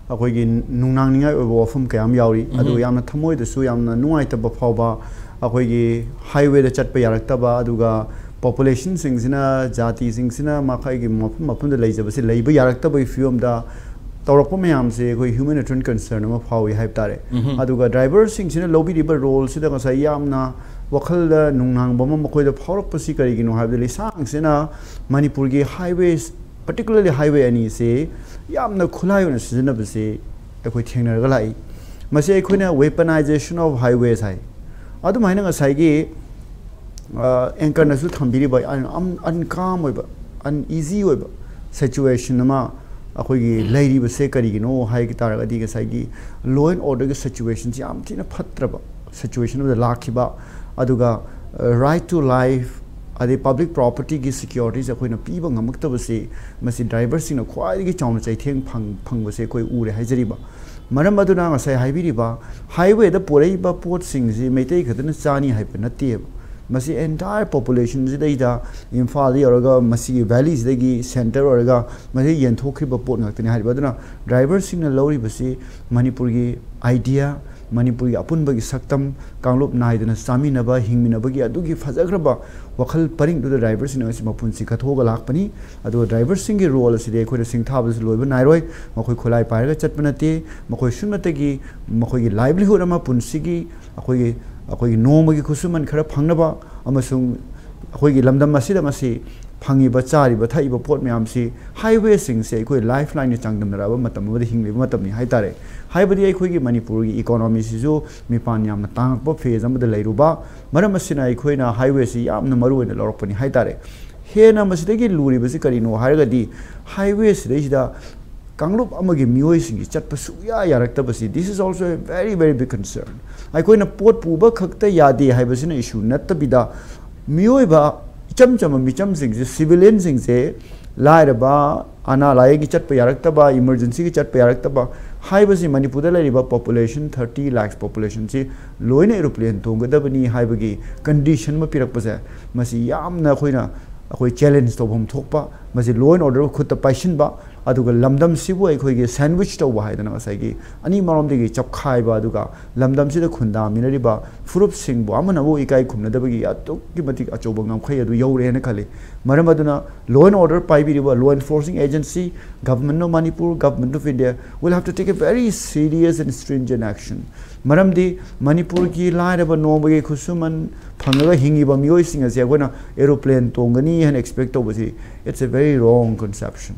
ꯑꯩꯈꯣꯏꯒꯤ ꯅꯨꯡꯅꯥꯡꯅꯤꯡꯉꯥꯏ ꯑꯣꯏꯕ ꯋꯥꯐꯝ ꯀꯌꯥ ꯑꯃ ꯌꯥꯎꯔꯤ꯫ ꯑꯗꯨꯒ ꯌꯥꯝꯅ ꯊꯃꯣꯏꯗꯁꯨ ꯌꯥꯝꯅ ꯅꯨꯡꯉꯥꯏꯇꯕ ꯐꯥꯎꯕ, ꯑꯩꯈꯣꯏꯒꯤ highwayꯗ ꯆꯠꯄ ꯌꯥꯔꯛꯇꯕ, ꯑꯗꯨꯒ populationꯁꯤꯡꯁꯤꯅ, ꯖꯥꯇꯤꯁꯤꯡꯁꯤꯅ ꯃꯈꯣꯏꯒꯤ ꯃꯐꯝ ꯃꯐꯝꯗ ꯂꯩꯖꯕꯁꯤ ꯂꯩꯕ ꯌꯥꯔꯛꯇꯕꯒꯤ ꯐꯤꯕꯝꯗ ꯇꯧꯔꯛꯄ ꯃꯌꯥꯝꯁꯦ ꯑꯩꯈꯣꯏ human return concern ꯑꯃ ꯐꯥꯎꯏ ꯍꯥꯏꯕ ꯇꯥꯔꯦ꯫ ꯑꯗꯨꯒ driverꯁꯤꯡꯁꯤꯅ ꯂꯧꯕꯤꯔꯤꯕ roleꯁꯤꯗ ꯉꯁꯥꯏ ꯌꯥꯝꯅ ꯋꯥꯈꯜꯗ ꯅꯨꯡꯅꯥꯡꯕ ꯑꯃ ꯃꯈꯣꯏꯗ ꯐꯥꯎꯔꯛꯄꯁꯤ ꯀꯔꯤꯒꯤꯅꯣ ꯍꯥꯏꯕꯗ, ꯂꯤꯁꯥꯡꯁꯤꯅ ꯃꯅꯤꯄꯨꯔꯒꯤ highways, particularly highway ꯑꯅꯤꯁꯦ ꯌꯥꯝꯅ ꯈꯨꯠꯂꯥꯏ ꯑꯣꯏꯅ ꯁꯤꯖꯤꯟꯅꯕꯁꯦ ꯑꯩꯈꯣꯏ ꯊꯦꯡꯅꯔꯒ ꯂꯥꯛꯏ꯫ ꯃꯁꯤ ꯑꯩꯈꯣꯏꯅ weaponization of highways ꯍꯥꯏ꯫ ꯑꯗꯨꯃꯥꯏꯅ ꯉꯁꯥꯏꯒꯤ, ꯑ, anchorꯅꯁꯨ ꯊꯝꯕꯤꯔꯤꯕ un-, un-, uncalm ꯑꯣꯏꯕ, uneasy ꯑꯣꯏꯕ situation ꯑꯃ ꯑꯩꯈꯣꯏꯒꯤ ꯂꯩꯔꯤꯕꯁꯦ ꯀꯔꯤꯒꯤꯅꯣ ꯍꯥꯏ ꯇꯥꯔꯒꯗꯤ, ꯉꯁꯥꯏꯒꯤ law and orderꯒꯤ situationꯁꯤ ꯌꯥꯝ ꯊꯤꯅ ꯐꯠꯇ꯭ꯔꯕ situation ꯑꯃꯗ ꯂꯥꯛꯈꯤꯕ, ꯑꯗꯨꯒ, ꯑ, right to life ꯑꯗꯩ public propertyꯒꯤ securityꯁꯦ ꯑꯩꯈꯣꯏꯅ ꯄꯤꯕ ꯉꯝꯃꯛꯇꯕꯁꯤ, ꯃꯁꯤ driverꯁꯤꯡꯅ ꯈ꯭ꯋꯥꯏꯗꯒꯤ ꯆꯥꯎꯅ ꯆꯩꯊꯦꯡ ꯐꯪ-, ꯐꯪꯕꯁꯦ ꯑꯩꯈꯣꯏ ꯎꯔꯦ ꯍꯥꯏꯖꯔꯤꯕ꯫ ꯃꯔꯝ ꯑꯗꯨꯅ ꯉꯁꯥꯏ ꯍꯥꯏꯕꯤꯔꯤꯕ highwayꯗ ꯄꯨꯔꯛꯏꯕ ꯄꯣꯠꯁꯤꯡꯁꯤ ꯃꯩꯇꯩ ꯈꯛꯇꯅ ꯆꯥꯅꯤ ꯍꯥꯏꯕ ꯅꯠꯇꯦꯕ꯫ ꯃꯁꯤ entire population ꯁꯤꯗꯩꯗ ꯏꯝꯐꯥꯜꯗ ꯌꯧꯔꯒ ꯃꯁꯤꯒꯤ valley ꯁꯤꯗꯒꯤ centre ꯑꯣꯏꯔꯒ ꯃꯁꯤ ꯌꯦꯟꯊꯣꯛꯈ꯭ꯔꯤꯕ ꯄꯣꯠ ꯉꯥꯛꯇꯅꯤ ꯍꯥꯏꯔꯤꯕ꯫ ꯑꯗꯨꯅ driver ꯁꯤꯡꯅ ꯂꯧꯔꯤꯕꯁꯤ ꯃꯅꯤꯄꯨꯔꯒꯤ idea, ꯃꯅꯤꯄꯨꯔꯒꯤ ꯑꯄꯨꯟꯕꯒꯤ ꯁꯛꯇꯝ, ꯀꯥꯡꯂꯨꯞ ꯅꯥꯏꯗꯅ ꯆꯥꯃꯤꯟꯅꯕ, ꯍꯤꯡꯃꯤꯟꯅꯕꯒꯤ ꯑꯗꯨꯒꯤ ꯐꯖꯈ꯭ꯔꯕ ꯋꯥꯈꯜ ꯄꯔꯤꯡꯗꯨꯗ driver ꯁꯤꯡꯅ ꯉꯁꯤ ꯃꯄꯨꯟꯁꯤ ꯀꯠꯊꯣꯛꯑꯒ ꯂꯥꯛꯄꯅꯤ꯫ ꯑꯗꯨꯒ driver ꯁꯤꯡꯒꯤ role ꯑꯁꯤꯗꯤ ꯑꯩꯈꯣꯏꯅ ꯁꯤꯡꯊꯥꯕꯗꯁꯨ ꯂꯣꯏꯕ ꯅꯥꯏꯔꯣꯏ꯫ ꯃꯈꯣꯏ ꯈꯨꯠꯂꯥꯏ ꯄꯥꯏꯔꯒ ꯆꯠꯄ ꯅꯠꯇꯦ꯫ ꯃꯈꯣꯏ ꯁꯨꯞꯅꯇꯒꯤ ꯃꯈꯣꯏꯒꯤ livelihood ꯑꯃ, ꯄꯨꯟꯁꯤꯒꯤ ꯑꯩꯈꯣꯏꯒꯤ, ꯑꯩꯈꯣꯏꯒꯤ ꯅꯣꯡꯃꯒꯤ ꯈꯨꯠꯁꯨꯃꯟ ꯈꯔ ꯐꯪꯅꯕ ꯑꯃꯁꯨꯡ ꯑꯩꯈꯣꯏꯒꯤ ꯂꯝꯗꯝ ꯑꯁꯤꯗ ꯉꯁꯤ ꯐꯪꯉꯤꯕ, ꯆꯥꯔꯤꯕ, ꯊꯛꯏꯕ ꯄꯣꯠ ꯃꯌꯥꯝꯁꯤ, highway ꯁꯤꯡꯁꯦ ꯑꯩꯈꯣꯏ lifeline ꯅ ꯆꯥꯡꯗꯝꯅꯔꯛꯑꯕ ꯃꯇꯝ ꯑꯃꯗ ꯍꯤꯡꯂꯤꯕ ꯃꯇꯝꯅꯤ ꯍꯥꯏꯇꯥꯔꯦ꯫ ꯍꯥꯏꯕꯗꯤ ꯑꯩꯈꯣꯏꯒꯤ ꯃꯅꯤꯄꯨꯔꯒꯤ economy ꯁꯤꯁꯨ ꯃꯤꯄꯥꯟ ꯌꯥꯝꯅ ꯇꯥꯡꯉꯛꯄ phase ꯑꯃꯗ ꯂꯩꯔꯨꯕ, ꯃꯔꯝ ꯑꯁꯤꯅ ꯑꯩꯈꯣꯏꯅ highway ꯁꯤ ꯌꯥꯝꯅ ꯃꯔꯨ ꯑꯣꯏꯅ ꯂꯧꯔꯛꯄꯅꯤ ꯍꯥꯏꯇꯥꯔꯦ꯫ ꯍꯦꯟꯅ ꯃꯁꯤꯗꯒꯤ ꯂꯨꯔꯤꯕꯁꯤ ꯀꯔꯤꯅꯣ ꯍꯥꯏꯔꯒꯗꯤ, highway ꯁꯤꯗꯩꯁꯤꯗ ꯀꯥꯡꯂꯨꯞ ꯑꯃꯒꯤ ꯃꯤꯑꯣꯏꯁꯤꯡꯒꯤ ꯆꯠꯄ ꯁꯨꯛꯌꯥ ꯌꯥꯔꯛꯇꯕꯁꯤ, this is also a very, very big concern. ꯑꯩꯈꯣꯏꯅ ꯄꯣꯠ ꯄꯨꯕ ꯈꯛꯇ ꯌꯥꯗꯦ ꯍꯥꯏꯕꯁꯤꯅ issue ꯅꯠꯇꯕꯤꯗ, ꯃꯤꯑꯣꯏꯕ ꯏꯆꯝ ꯆꯝꯕ ꯃꯤꯆꯝꯁꯤꯡꯁꯦ, civilian ꯁꯤꯡꯁꯦ, ꯂꯥꯏꯔꯕ, ꯑꯅꯥ ꯂꯥꯏꯌꯦꯡꯒꯤ ꯆꯠꯄ ꯌꯥꯔꯛꯇꯕ, emergency ꯒꯤ ꯆꯠꯄ ꯌꯥꯔꯛꯇꯕ ꯍꯥꯏꯕꯁꯤ ꯃꯅꯤꯄꯨꯔꯗ ꯂꯩꯔꯤꯕ population, thirty lakhs population ꯁꯤ ꯂꯣꯏꯅ aeroplane ꯇꯣꯡꯒꯗꯕꯅꯤ ꯍꯥꯏꯕꯒꯤ condition ꯑꯃ ꯄꯤꯔꯛꯄꯁꯦ, ꯃꯁꯤ ꯌꯥꯝꯅ ꯑꯩꯈꯣꯏꯅ, ꯑꯩꯈꯣꯏ challenge ꯇꯧꯐꯝ ꯊꯣꯛꯄ, ꯃꯁꯤ law and order ꯈꯨꯠꯇ ꯄꯥꯏꯁꯤꯟꯕ, ꯑꯗꯨꯒ ꯂꯝꯗꯝꯁꯤꯕꯨ ꯑꯩꯈꯣꯏꯒꯤ sandwich ꯇꯧꯕ ꯍꯥꯏꯗꯅ ꯉꯁꯥꯏꯒꯤ ꯑꯅꯤ ꯃꯔꯣꯝꯗꯒꯤ ꯆꯞꯈꯥꯏꯕ, ꯑꯗꯨꯒ ꯂꯝꯗꯝꯁꯤꯗ ꯈꯨꯟꯗꯥꯃꯤꯟꯅꯔꯤꯕ ꯐꯨꯔꯨꯞꯁꯤꯡꯕꯨ ꯑꯃꯅ ꯑꯃꯕꯨ ꯏꯀꯥꯏ ꯈꯨꯝꯅꯗꯕꯒꯤ ꯑꯗꯨꯛꯀꯤ ꯃꯇꯤꯛ ꯑꯆꯧꯕ ꯉꯝꯈꯩ ꯑꯗꯨ ꯌꯧꯔꯦꯅ ꯈꯜꯂꯤ꯫ ꯃꯔꯝ ꯑꯗꯨꯅ law and order ꯄꯥꯏꯕꯤꯔꯤꯕ law enforcing agency, Government of Manipur, Government of India will have to take a very serious and stringent action. ꯃꯔꯝꯗꯤ ꯃꯅꯤꯄꯨꯔꯒꯤ ꯂꯥꯏꯔꯕ ꯅꯣꯡꯃꯒꯤ ꯈꯨꯠꯁꯨꯃꯟ ꯐꯪꯉꯒ ꯍꯤꯡꯉꯤꯕ ꯃꯤꯑꯣꯏꯁꯤꯡ ꯑꯁꯦ ꯑꯩꯈꯣꯏꯅ aeroplane ꯇꯣꯡꯒꯅꯤ ꯍꯥꯏꯅ expect ꯇꯧꯕꯁꯤ, it's a very wrong conception.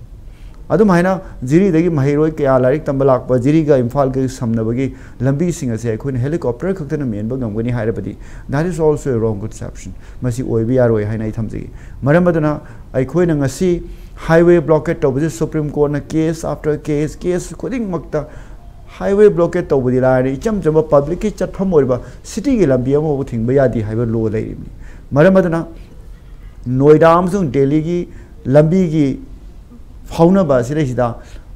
ꯑꯗꯨꯝ ꯍꯥꯏꯅ ꯖꯤꯔꯤꯗꯒꯤ ꯃꯍꯩꯔꯣꯏ ꯀꯌꯥ ꯂꯥꯏꯔꯤꯛ ꯇꯝꯕ ꯂꯥꯛꯄ, ꯖꯤꯔꯤꯒ ꯏꯝꯐꯥꯜꯒ ꯁꯝꯅꯕꯒꯤ ꯂꯝꯕꯤꯁꯤꯡ ꯑꯁꯦ ꯑꯩꯈꯣꯏꯅ helicopter ꯈꯛꯇꯅ ꯃꯦꯟꯕ ꯉꯝꯒꯅꯤ ꯍꯥꯏꯔꯕꯗꯤ, that is also a wrong conception. ꯃꯁꯤ ꯑꯣꯏꯕ ꯌꯥꯔꯣꯏ ꯍꯥꯏꯅ ꯑꯩ ꯊꯝꯖꯒꯦ꯫ ꯃꯔꯝ ꯑꯗꯨꯅ ꯑꯩꯈꯣꯏꯅ ꯉꯁꯤ highway blockade ꯇꯧꯕꯁꯤ, Supreme Court ꯅ case after case, case ꯈꯨꯗꯤꯡꯃꯛꯇ highway blockade ꯇꯧꯕꯗꯤ ꯂꯥꯏꯔꯦ, ꯏꯆꯝ ꯆꯝꯕ public ꯀꯤ ꯆꯠꯐꯝ ꯑꯣꯏꯔꯤꯕ city ꯒꯤ ꯂꯝꯕꯤ ꯑꯃꯐꯥꯎꯕ ꯊꯤꯡꯕ ꯌꯥꯗꯦ ꯍꯥꯏꯕ law ꯂꯩꯔꯤꯕꯅꯤ꯫ ꯃꯔꯝ ꯑꯗꯨꯅ ꯅꯣꯏꯗꯥ ꯑꯃꯁꯨꯡ ꯗꯦꯜꯂꯤꯒꯤ ꯂꯝꯕꯤꯒꯤ ꯐꯥꯎꯅꯕ ꯑꯁꯤꯗꯩꯁꯤꯗ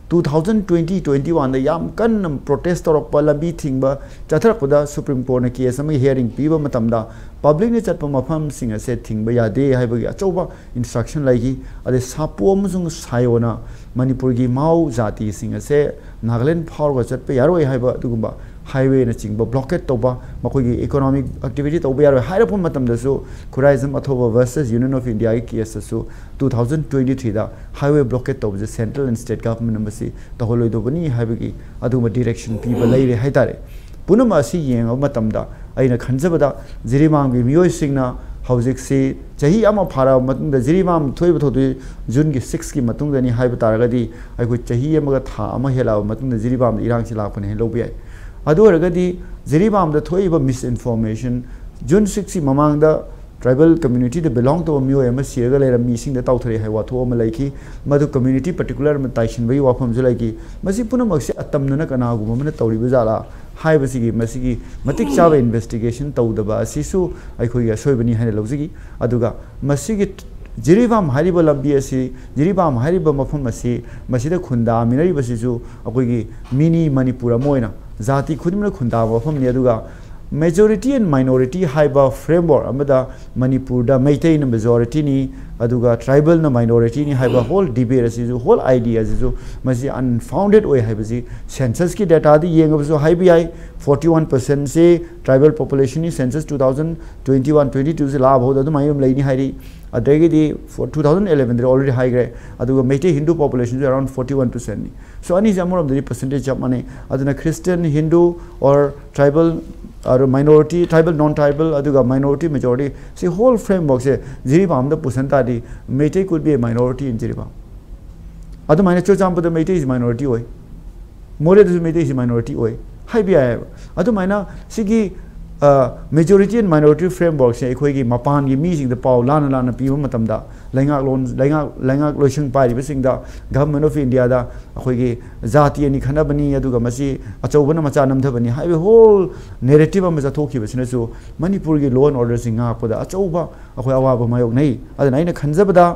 ꯇꯨ ꯊꯥꯎꯖꯟ ꯇ꯭ꯋꯦꯟꯇꯤ ꯇ꯭ꯋꯦꯟꯇꯤ ꯋꯥꯟꯗ ꯌꯥꯝ ꯀꯟꯅ ꯄ꯭ꯔꯣꯇꯦꯁ ꯇꯧꯔꯛꯄ, ꯂꯝꯕꯤ ꯊꯤꯡꯕ ꯆꯠꯊꯔꯛꯄꯗ ꯁꯨꯄ꯭ꯔꯤꯝ ꯀꯣꯔꯠꯅ ꯀꯦꯁ ꯑꯃꯒꯤ ꯍꯤꯌꯥꯔꯤꯡ ꯄꯤꯕ ꯃꯇꯝꯗ ꯄꯕ꯭ꯂꯤꯛꯅ ꯆꯠꯄ ꯃꯐꯝꯁꯤꯡ ꯑꯁꯦ ꯊꯤꯡꯕ ꯌꯥꯗꯦ ꯍꯥꯏꯕꯒꯤ ꯑꯆꯧꯕ ꯏꯟꯁꯇ꯭ꯔꯛꯁꯟ ꯂꯩꯈꯤ꯫ ꯑꯗꯩ ꯁꯥꯄꯣ ꯑꯃꯁꯨꯡ ꯁꯥꯌꯣꯅ ꯃꯅꯤꯄꯨꯔꯒꯤ ꯃꯥꯎ ꯖꯥꯇꯤꯁꯤꯡ ꯑꯁꯦ ꯅꯥꯒꯥꯂꯦꯟ ꯐꯥꯎꯔꯒ ꯆꯠꯄ ꯌꯥꯔꯣꯏ ꯍꯥꯏꯕ ꯑꯗꯨꯒꯨꯝꯕ ꯍꯥꯏꯋꯦꯅꯆꯤꯡꯕ ꯕ꯭ꯂꯣꯀꯦꯠ ꯇꯧꯕ, ꯃꯈꯣꯏꯒꯤ ꯏꯀꯣꯅꯣꯃꯤꯛ ꯑꯦꯛꯇꯤꯚꯤꯇꯤ ꯇꯧꯕ ꯌꯥꯔꯣꯏ ꯍꯥꯏꯔꯛꯄ ꯃꯇꯝꯗꯁꯨ ꯈꯨꯔꯥꯏꯖꯝ ꯑꯊꯧꯕ ꯚꯔꯁꯦꯁ ꯌꯨꯅꯤꯌꯟ ꯑꯣꯐ ꯏꯟꯗꯤꯌꯥꯒꯤ ꯀꯦꯁꯇꯁꯨ ꯇꯨ ꯊꯥꯎꯖꯟ ꯇ꯭ꯋꯦꯟꯇꯤ ꯊ꯭ꯔꯤꯗ ꯍꯥꯏꯋꯦ ꯕ꯭ꯂꯣꯀꯦꯠ ꯇꯧꯕꯁꯦ ꯁꯦꯟꯇ꯭ꯔꯦꯜ ꯑꯦꯟ ꯁ꯭ꯇꯦꯠ ꯒꯚꯔꯟꯃꯦꯟ ꯑꯃꯁꯤ ꯇꯧꯍꯜꯂꯣꯏꯗꯧꯕꯅꯤ ꯍꯥꯏꯕꯒꯤ ꯑꯗꯨꯒꯨꯝꯕ ꯗꯤꯔꯦꯛꯁꯟ ꯄꯤꯕ ꯂꯩꯔꯦ ꯍꯥꯏꯇꯥꯔꯦ꯫ ꯄꯨꯝꯅꯃꯛ ꯑꯁꯤ ꯌꯦꯡꯉꯕ ꯃꯇꯝꯗ ꯑꯩꯅ ꯈꯟꯖꯕꯗ ꯖꯤꯔꯤꯕꯥꯝꯒꯤ ꯃꯤꯑꯣꯏꯁꯤꯡꯅ ꯍꯧꯖꯤꯛꯁꯤ ꯆꯍꯤ ꯑꯃ ꯐꯥꯔꯛꯑꯕ ꯃꯇꯨꯡꯗ, ꯖꯤꯔꯤꯕꯥꯝ ꯊꯣꯛꯏꯕ ꯊꯧꯗꯣꯛ ꯖꯨꯟꯒꯤ ꯁꯤꯛꯁꯀꯤ ꯃꯇꯨꯡꯗꯅꯤ ꯍꯥꯏꯕ ꯇꯥꯔꯒꯗꯤ, ꯑꯩꯈꯣꯏ ꯆꯍꯤ ꯑꯃꯒ ꯊꯥ ꯑꯃ ꯍꯦꯜꯂꯛꯑꯕ ꯃꯇꯨꯡꯗ ꯖꯤꯔꯤꯕꯥꯝꯗ ꯏꯔꯥꯡꯁꯤ ꯂꯥꯛꯄꯅꯦ ꯍꯥꯏꯅ ꯂꯧꯕ ꯌꯥꯏ꯫ ꯑꯗꯨ ꯑꯣꯏꯔꯒꯗꯤ ꯖꯤꯔꯤꯕꯥꯝꯗ ꯊꯣꯛꯏꯕ ꯃꯤꯁꯏꯟꯐꯣꯔꯃꯦꯁꯟ, ꯖꯨꯟ ꯁꯤꯛꯁꯀꯤ ꯃꯃꯥꯡꯗ ꯇ꯭ꯔꯥꯏꯕꯦꯜ ꯀꯝꯃ꯭ꯌꯨꯅꯤꯇꯤꯗ ꯕꯤꯂꯣꯡ ꯇꯧꯕ ꯃꯤꯑꯣꯏ ꯑꯃ ꯁꯤꯔꯒ ꯂꯩꯔꯝꯃꯤ, ꯏꯁꯤꯡꯗ ꯇꯥꯎꯊꯔꯛꯏ ꯍꯥꯏꯕ ꯋꯥꯊꯣꯛ ꯑꯃ ꯂꯩꯈꯤ꯫ ꯃꯗꯨ ꯀꯝꯃ꯭ꯌꯨꯅꯤꯇꯤ ꯄꯔꯇꯤꯀꯨꯂꯔ ꯑꯃ ꯇꯥꯏꯁꯤꯟꯕꯒꯤ ꯋꯥꯐꯝꯁꯨ ꯂꯩꯈꯤ꯫ ꯃꯁꯤ ꯄꯨꯝꯅꯃꯛꯁꯦ ꯑꯇꯝꯅꯅ ꯀꯅꯥꯒꯨꯝꯕ ꯑꯃꯅ ꯇꯧꯔꯤꯕ ꯖꯥꯠꯂꯥ ꯍꯥꯏꯕꯁꯤꯒꯤ, ꯃꯁꯤꯒꯤ ꯃꯇꯤꯛ ꯆꯥꯕ ꯏꯟꯚꯦꯁꯇꯤꯒꯦꯁꯟ ꯇꯧꯗꯕ ꯑꯁꯤꯁꯨ ꯑꯩꯈꯣꯏꯒꯤ ꯑꯁꯣꯏꯕꯅꯤ ꯍꯥꯏꯅ ꯂꯧꯖꯈꯤ꯫ ꯑꯗꯨꯒ ꯃꯁꯤꯒꯤ ꯖꯤꯔꯤꯕꯥꯝ ꯍꯥꯏꯔꯤꯕ ꯂꯝꯕꯤ ꯑꯁꯤ, ꯖꯤꯔꯤꯕꯥꯝ ꯍꯥꯏꯔꯤꯕ ꯃꯐꯝ ꯑꯁꯤ, ꯃꯁꯤꯗ ꯈꯨꯟꯗꯥꯃꯤꯟꯅꯔꯤꯕꯁꯤꯁꯨ ꯑꯩꯈꯣꯏꯒꯤ ꯃꯤꯅꯤ, ꯃꯅꯤꯄꯨꯔ ꯑꯃ ꯑꯣꯏꯅ ꯖꯥꯇꯤ ꯈꯨꯗꯤꯡꯃꯛꯅ ꯈꯨꯟꯗꯥꯕ ꯃꯐꯝꯅꯤ꯫ ꯑꯗꯨꯒ majority and minority ꯍꯥꯏꯕ ꯐ꯭ꯔꯦꯝꯋꯥꯔꯛ ꯑꯃꯗ ꯃꯅꯤꯄꯨꯔꯗ ꯃꯩꯇꯩꯅ ꯃꯦꯖꯣꯔꯤꯇꯤꯅꯤ, ꯑꯗꯨꯒ ꯇ꯭ꯔꯥꯏꯕꯦꯜꯅ ꯃꯥꯏꯅꯣꯔꯤꯇꯤꯅꯤ ꯍꯥꯏꯕ ꯍꯣꯜ ꯗꯤꯕꯦꯠ ꯑꯁꯤꯁꯨ, ꯍꯣꯜ ꯑꯥꯏꯗꯤꯌꯥ ꯑꯁꯤꯁꯨ, ꯃꯁꯤ ꯑꯟꯐꯥꯎꯟꯗꯦꯗ ꯑꯣꯏ ꯍꯥꯏꯕꯁꯤ ꯁꯦꯟꯁꯁꯀꯤ ꯗꯦꯇꯥꯗ ꯌꯦꯡꯉꯕꯁꯨ ꯍꯥꯏꯕ ꯌꯥꯏ꯫ ꯐꯣꯔꯇꯤ ꯋꯥꯟ ꯄꯔꯁꯦꯟꯁꯤ ꯇ꯭ꯔꯥꯏꯕꯦꯜ ꯄꯣꯄꯨꯂꯦꯁꯟꯅꯤ, census two thousand twenty one twenty ꯇꯨꯁꯤ ꯂꯥꯛꯑꯐꯥꯎꯗ ꯑꯗꯨꯃꯥꯏꯅ ꯑꯗꯨꯝ ꯂꯩꯅꯤ ꯍꯥꯏꯔꯤ꯫ ꯑꯗꯒꯤꯗꯤ ꯇꯨ ꯊꯥꯎꯖꯟ ꯑꯦꯂꯦꯚꯦꯟꯗꯗꯤ ꯑꯣꯜꯔꯦꯗꯤ ꯍꯥꯏꯈ꯭ꯔꯦ꯫ ꯑꯗꯨꯒ ꯃꯩꯇꯩ ꯍꯤꯟꯗꯨ ꯄꯣꯄꯨꯂꯦꯁꯟꯁꯨ ꯑꯦꯔꯥꯎꯟ ꯐꯣꯔꯇꯤ ꯋꯥꯟ ꯄꯔꯁꯦꯟꯅꯤ꯫ ꯁꯣ ꯑꯅꯤꯁꯦ ꯑꯃꯔꯣꯝꯗꯗꯤ ꯄꯔꯁꯦꯟꯇꯦꯖ ꯆꯞ ꯃꯥꯟꯅꯩ꯫ ꯑꯗꯨꯅ Christian, Hindu, or tribal, or minority, tribal, non tribal, ꯑꯗꯨꯒ minority, majority, ꯁꯤ ꯍꯣꯜ ꯐ꯭ꯔꯦꯝꯋꯥꯔꯛꯁꯦ ꯖꯤꯔꯤꯕꯥꯝꯗ ꯄꯨꯁꯟ ꯇꯥꯔꯗꯤ, Meitei could be a minority in Jiribam. ꯑꯗꯨꯃꯥꯏꯅ ꯆꯨꯔꯆꯥꯟꯄꯨꯔꯗ ꯃꯩꯇꯩꯁꯤ ꯃꯥꯏꯅꯣꯔꯤꯇꯤ ꯑꯣꯏ, ꯃꯣꯔꯦꯗꯁꯨ ꯃꯩꯇꯩꯁꯤ ꯃꯥꯏꯅꯣꯔꯤꯇꯤ ꯑꯣꯏ ꯍꯥꯏꯕ ꯌꯥꯏꯑꯕ꯫ ꯑꯗꯨꯃꯥꯏꯅ ꯁꯤꯒꯤ majority and minority frameworkꯁꯦ ꯑꯩꯈꯣꯏꯒꯤ ꯃꯄꯥꯟꯒꯤ ꯃꯤꯁꯤꯡꯗ ꯄꯥꯎ ꯂꯥꯟꯅ ꯂꯥꯟꯅ ꯄꯤꯕ ꯃꯇꯝꯗ, ꯂꯩꯉꯥꯛꯂꯣꯟ, ꯂꯩꯉꯥꯛ, ꯂꯩꯉꯥꯛ ꯂꯣꯏꯁꯪ ꯄꯥꯏꯔꯤꯕꯁꯤꯡꯗ, Government of Indiaꯗ ꯑꯩꯈꯣꯏꯒꯤ ꯖꯥꯇꯤ ꯑꯅꯤ ꯈꯠꯅꯕꯅꯤ, ꯑꯗꯨꯒ ꯃꯁꯤ ꯑꯆꯧꯕꯅ ꯃꯆꯥ ꯅꯝꯊꯕꯅꯤ ꯍꯥꯏꯕ ꯍꯣꯜ ꯅꯦꯔꯦꯇꯤꯚ ꯑꯃ ꯆꯠꯊꯣꯛꯈꯤꯕꯁꯤꯅꯁꯨ ꯃꯅꯤꯄꯨꯔꯒꯤ law and orderꯁꯤ ꯉꯥꯛꯄꯗ ꯑꯆꯧꯕ ꯑꯩꯈꯣꯏ ꯑꯋꯥꯕ ꯃꯥꯌꯣꯛꯅꯩ꯫ ꯑꯗꯨꯅ ꯑꯩꯅ ꯈꯟꯖꯕꯗ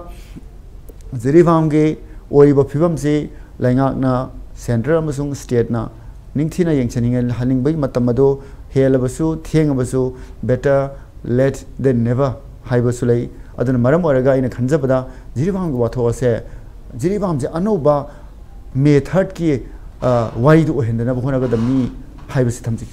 ꯖꯤꯔꯤꯕꯥꯝꯒꯤ ꯑꯣꯏꯔꯤꯕ ꯐꯤꯕꯝꯁꯤ ꯂꯩꯉꯥꯛꯅ, ꯁꯦꯟꯇꯔ ꯑꯃꯁꯨꯡ ꯁ꯭ꯇꯦꯠꯅ ꯅꯤꯡꯊꯤꯅ ꯌꯦꯡꯁꯤꯟꯅꯤꯡꯉꯦ꯫ ꯍꯟꯅꯤꯡꯕꯒꯤ ꯃꯇꯝ ꯑꯗꯨ ꯍꯦꯜꯂꯕꯁꯨ ꯊꯦꯡꯉꯕꯁꯨ, better late than never ꯍꯥꯏꯕꯁꯨ ꯂꯩ꯫ ꯑꯗꯨꯅ ꯃꯔꯝ ꯑꯣꯏꯔꯒ ꯑꯩꯅ ꯈꯟꯖꯕꯗ ꯖꯤꯔꯤꯕꯥꯝꯒꯤ ꯋꯥꯊꯣꯛ ꯑꯁꯦ, ꯖꯤꯔꯤꯕꯥꯝꯁꯦ ꯑꯅꯧꯕ ꯃꯦ ꯊꯥꯔꯠꯀꯤ ꯋꯥꯔꯤꯗꯨ ꯑꯣꯏꯍꯟꯗꯅꯕ ꯍꯣꯠꯅꯒꯗꯕꯅꯤ ꯍꯥꯏꯕꯁꯤ ꯊꯝꯖꯒꯦ꯫